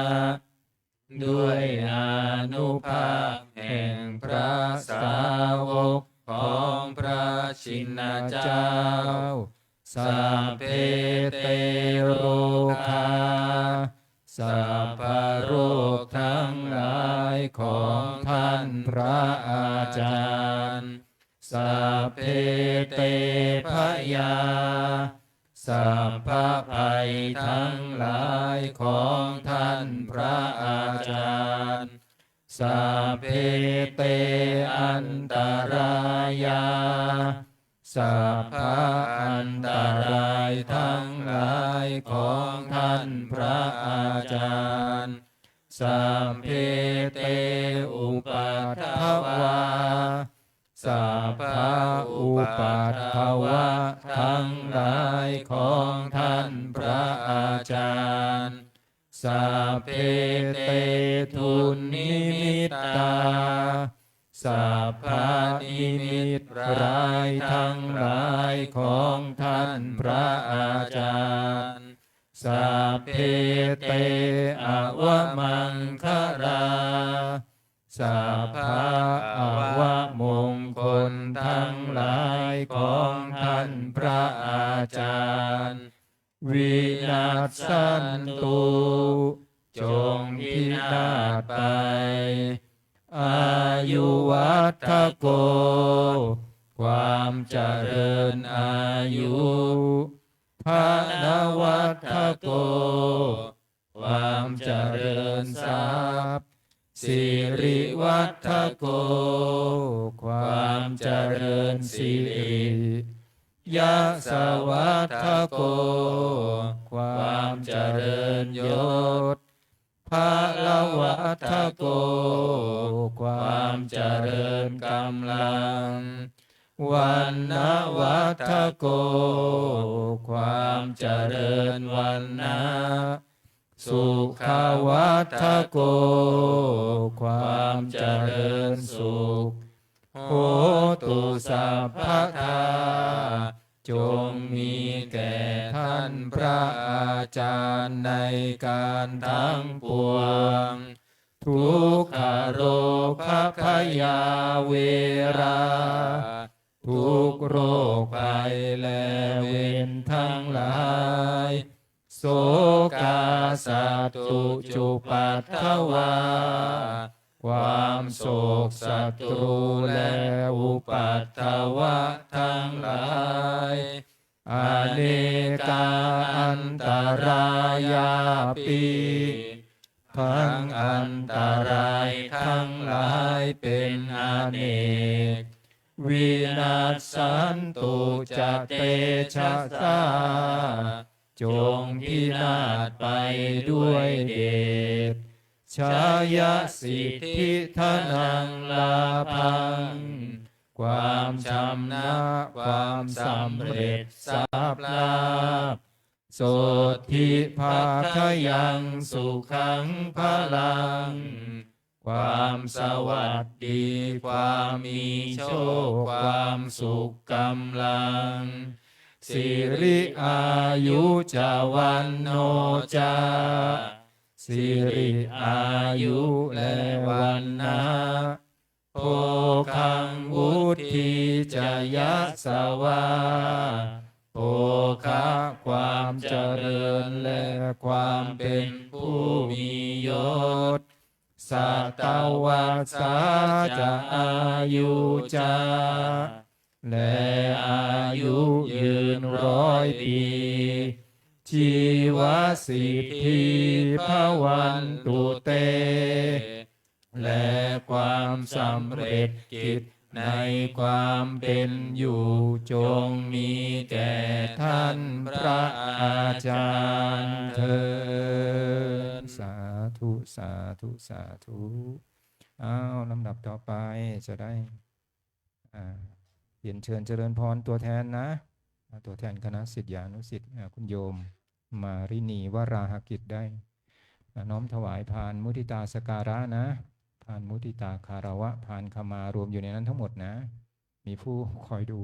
ด้วยอานุภาพแห่งพระสาวกของพระชินเจ้า Sabbe te rogā สรรพโรคทั้งหลายของท่านพระอาจารย์ Sabbe te bhayā สรรพภัยทั้งหลายของท่านพระอาจารย์ Sabbe te antarāyā สรรพอันตรายทั้งหลายของท่านพระอาจารย์ Sabbe te upaddavā ส สัพพะอุปัทวะทั้งหลายของท่านพระอาจารย์ sabbe te dunnimittā สัพพะนิมิตร้ายทั้งหลายของท่านพระอาจารย์ sabbe te avamaṅgalā สัพพะอวมงคลทั้งหลายของท่านพระอาจารย์ vinassantu จงพินาศไป āyuvaḍḍhako ความเจริญอายุ dhanavaḍḍhako ความเจริญทรัพย์ sirivaḍḍhako ความเจริญสิริ yasavaḍḍhako ความเจริญยศ balavaḍḍhako ความเจริญกำลัง vaṇṇavaḍḍhako ความเจริญวรรณะ sukhavaḍḍhako ความเจริญสุข hotu sabbadā จงมีแก่ท่านพระอาจารย์ในการทั้งปวง dukkharogabhayā verā ทุกข์โรคภัยและเวรทั้งหลาย sokā sattu cupaddavā ความโศกศัตรูและอุปัทวะทั้งหลาย anekā antarāyāpi ทั้งอันตรายทั้งหลายเป็นอเนก vinassantu ca tejasā จงพินาศไปด้วยเดช jayasiddhi dhanaṃ lābhaṃ ความชำนะความสำเร็จทรัพย์ลาภ sotthi bhāgyaṃ sukhaṃ balaṃ ความสวัสดี ความมีโชค ความสุข กำลัง siri āyu ca vaṇṇo ca สิริอายุและวรรณะ bhogaṃ vuḍḍhī ca yasavā โภคะ ความเจริญและความเป็นผู้มียศ satavassā ca āyū ca และอายุยืนร้อยปี jīvasiddhī bhavantu te และความสำเร็จกิจในความเป็นอยู่จงมีแก่ท่านพระอาจารย์เทอญ สาธุ สาธุ สาธุ อ้าว ลำดับต่อไปจะได้ อ่า เรียนเชิญเจริญพรตัวแทนนะ อ่า ตัวแทนคณะศิษยานุศิษย์ อ่า คุณโยมมารินีวราหกิจได้ อ่า น้อมถวายพานมุทิตาสักการะนะ พานมุทิตาคารวะ พานขมารวมอยู่ในนั้นทั้งหมดนะ มีผู้คอยดู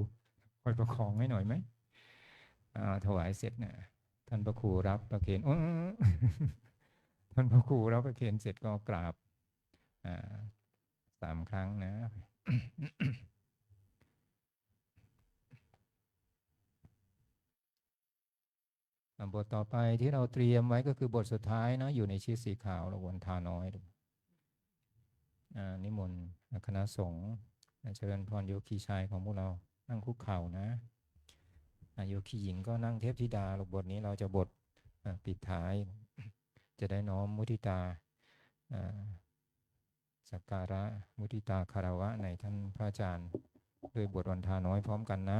คอยประคองให้หน่อยไหม อ่า ถวายเสร็จนะ ท่านพระครูรับประเคน โอ้ ท่านพระครูรับประเคนเสร็จก็กราบ อ่า สามครั้งนะ อ่ะ บทต่อไปที่เราเตรียมไว้ก็คือบทสุดท้ายนะ อยู่ในชีทสีขาว หลวงวันทาน้อย อ่า นิมนต์คณะสงฆ์ เจริญพรโยคีชายของพวกเรา นั่งคุกเข่านะ อ่า โยคีหญิงก็นั่งเทพธิดา บทนี้เราจะบท อ่า ปิดท้าย จะได้น้อมมุทิตา อ่า สักการะมุทิตาคารวะในท่านพระอาจารย์ ด้วยบทวันทาน้อยพร้อมกันนะ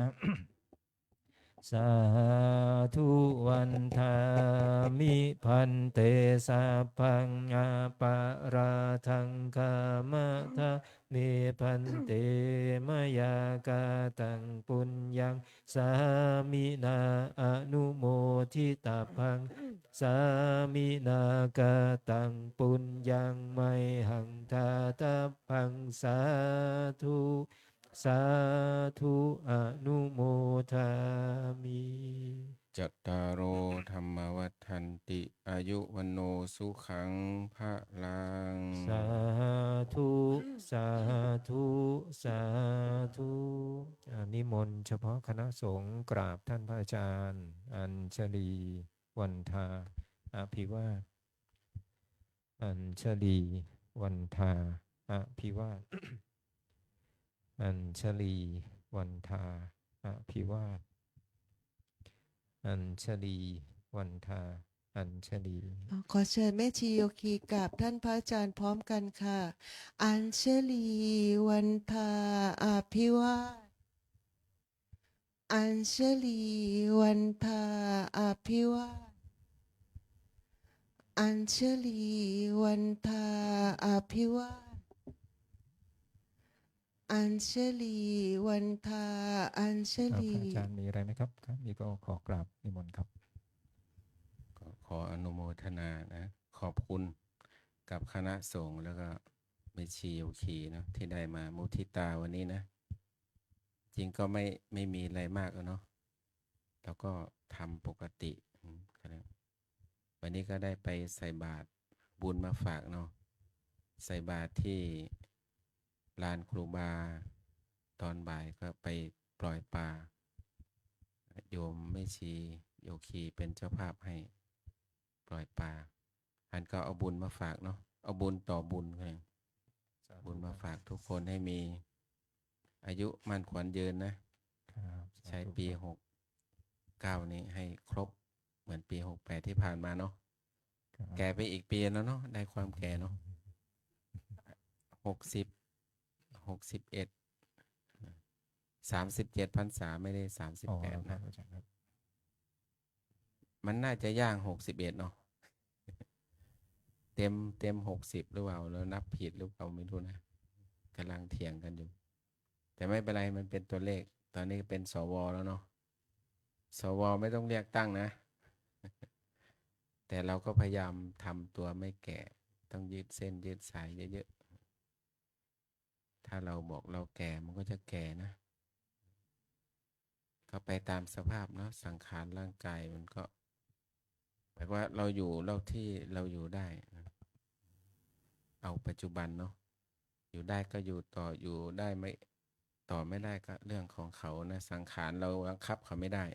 Sādhu vandāmi bhante, sabbaṃ aparādhaṃ khamatha me bhante, mayā kataṃ puññaṃ sāminā anumoditabbaṃ, sāminā kataṃ puññaṃ mayhaṃ dātabbaṃ. Sādhu sādhu anumodāmi. Cattāro dhammā vaḍḍhanti, āyu vaṇṇo sukhaṃ balaṃ. Sādhu sādhu sādhu. อ่า นิมนต์เฉพาะคณะสงฆ์กราบท่านพระอาจารย์ อัญชลี วันทา อภิวาท อัญชลี วันทา อภิวาท อัญชลี วันทา อภิวาท อัญชลี วันทา อัญชลี ขอเชิญแม่ชีโยคีกราบท่านพระอาจารย์พร้อมกันค่ะ อัญชลี วันทา อภิวาท อัญชลี วันทา อภิวาท อัญชลี วันทา อภิวาท อัญชลี วันทา อัญช อ่า ลี พระอาจารย์มีอะไรไหมครับ ครับ มีก็ขอกราบนิมนต์ครับ ก็ขออนุโมทนานะ ขอบคุณกับคณะสงฆ์แล้วก็แม่ชีโยคีเนาะ ที่ได้มามุทิตาวันนี้นะ จริงก็ไม่ ไม่มีอะไรมากอะเนาะ เราก็ทำปกติ อืม ก็ได้ วันนี้ก็ได้ไปใส่บาตร บุญมาฝากเนาะ ใส่บาตรที่ลานครูบา ตอนบ่ายก็ไปปล่อยปลา โยมแม่ชีโยคีเป็นเจ้าภาพให้ปล่อยปลา อันก็เอาบุญมาฝากเนาะ เอาบุญต่อบุญ สาธุ บุญมาฝากทุกคนให้มีอายุมั่นขวัญยืนนะ ครับ ใช้ สาธุ ปี ครับ หกเก้า นี้ให้ครบเหมือนปี หกแปด ที่ผ่านมาเนาะ ครับ แก่ไปอีกปีแล้วเนาะ ได้ความแก่เนาะ หกสิบ หกสิบเอ็ด สามสิบเจ็ดพรรษา ไม่ได้ สามสิบแปด อ๋อ นะ ครับ อาจารย์ครับ มันน่าจะย่าง หกสิบเอ็ด เนาะ เต็ม เต็ม หกสิบ หรือเปล่า แล้วนับผิดหรือเปล่า ไม่รู้นะ กำลังเถียงกันอยู่ แต่ไม่เป็นไร มันเป็นตัวเลข ตอนนี้เป็น สว แล้วเนาะ สว ไม่ต้องเลือกตั้งนะ แต่เราก็พยายามทำตัวไม่แก่ ต้องยืดเส้นยืดสายเยอะๆ ถ้าเราบอกเราแก่ มันก็จะแก่นะ ก็ไปตามสภาพเนาะ สังขารร่างกายมันก็ หมายความว่าเราอยู่เท่าที่เราอยู่ได้นะ เอาปัจจุบันเนาะ อยู่ได้ก็อยู่ต่อ อยู่ได้ไม่ ต่อไม่ได้ก็เรื่องของเขานะ สังขารเราบังคับเขาไม่ได้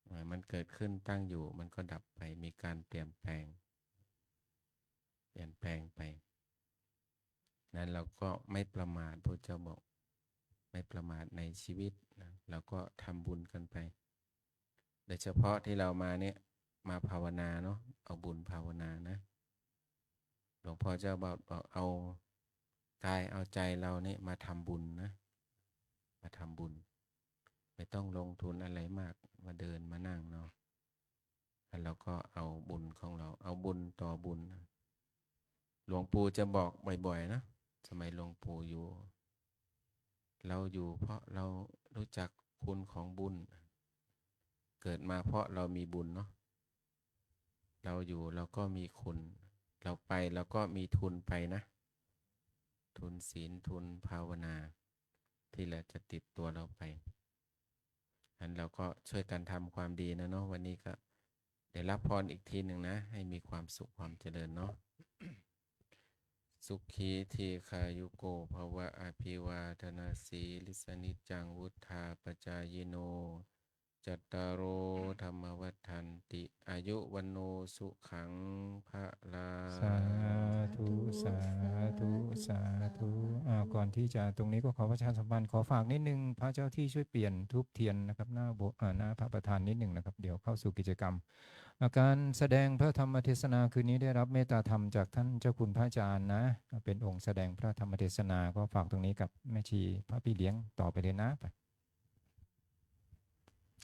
อ่า มันเกิดขึ้นตั้งอยู่ มันก็ดับไป มีการเปลี่ยนแปลง เปลี่ยนแปลงไป นั้นเราก็ไม่ประมาท พระเจ้าบอก ไม่ประมาทในชีวิตนะ เราก็ทำบุญกันไป โดยเฉพาะที่เรามาเนี่ย มาภาวนาเนาะ เอาบุญภาวนานะ หลวงพ่อเจ้าบอก บอกเอากายเอาใจเราเนี่ยมาทำบุญนะ มาทำบุญ ไม่ต้องลงทุนอะไรมาก มาเดินมานั่งเนาะ แล้วเราก็เอาบุญของเรา เอาบุญต่อบุญนะ หลวงปู่จะบอกบ่อยๆ นะ สมัยหลวงปู่อยู่ เราอยู่เพราะเรารู้จักคุณของบุญ เกิดมาเพราะเรามีบุญเนาะ เราอยู่เราก็มีคุณ เราไปเราก็มีทุนไปนะ ทุนศีล ทุนภาวนา ที่เราจะติดตัวเราไป อันเราก็ช่วยกันทำความดีนะเนาะ วันนี้ก็ได้รับพรอีกทีหนึ่งนะ ให้มีความสุขความเจริญเนาะ Sukhī dīghāyuko bhava, abhivādanasīlissa niccaṃ vuḍḍhāpacāyino, cattāro dhammā vaḍḍhanti, āyu vaṇṇo sukhaṃ balaṃ. สาธุ สาธุ สาธุ อ่า ก่อนที่จะตรงนี้ก็ขอประชาสัมพันธ์ ขอฝากนิดนึง พระเจ้าที่ช่วยเปลี่ยนธูปเทียนนะครับ หน้าโบ- อ่า หน้าพระประธานนิดนึงนะครับ เดี๋ยวเข้าสู่กิจกรรม อ่า การแสดงพระธรรมเทศนาคืนนี้ได้รับเมตตาธรรมจากท่านเจ้าคุณพระอาจารย์นะ เป็นองค์แสดงพระธรรมเทศนา ก็ฝากตรงนี้กับแม่ชีพระพี่เลี้ยงต่อไปเลยนะ ไป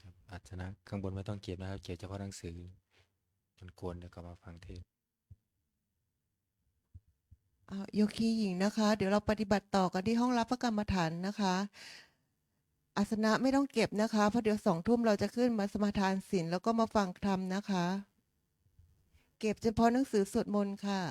ครับ อาสนะข้างบนไม่ต้องเก็บนะครับ เก็บเฉพาะหนังสือ มันกวน เดี๋ยวกลับมาฟังเทศน์ อ่า โยคีหญิงนะคะ เดี๋ยวเราปฏิบัติต่อกันที่ห้องรับพระกรรมฐานนะคะ อาสนะไม่ต้องเก็บนะคะ เพราะเดี๋ยวสองทุ่มเราจะขึ้นมาสมาทานศีลแล้วก็มาฟังธรรมนะคะ เก็บเฉพาะหนังสือสวดมนต์ค่ะ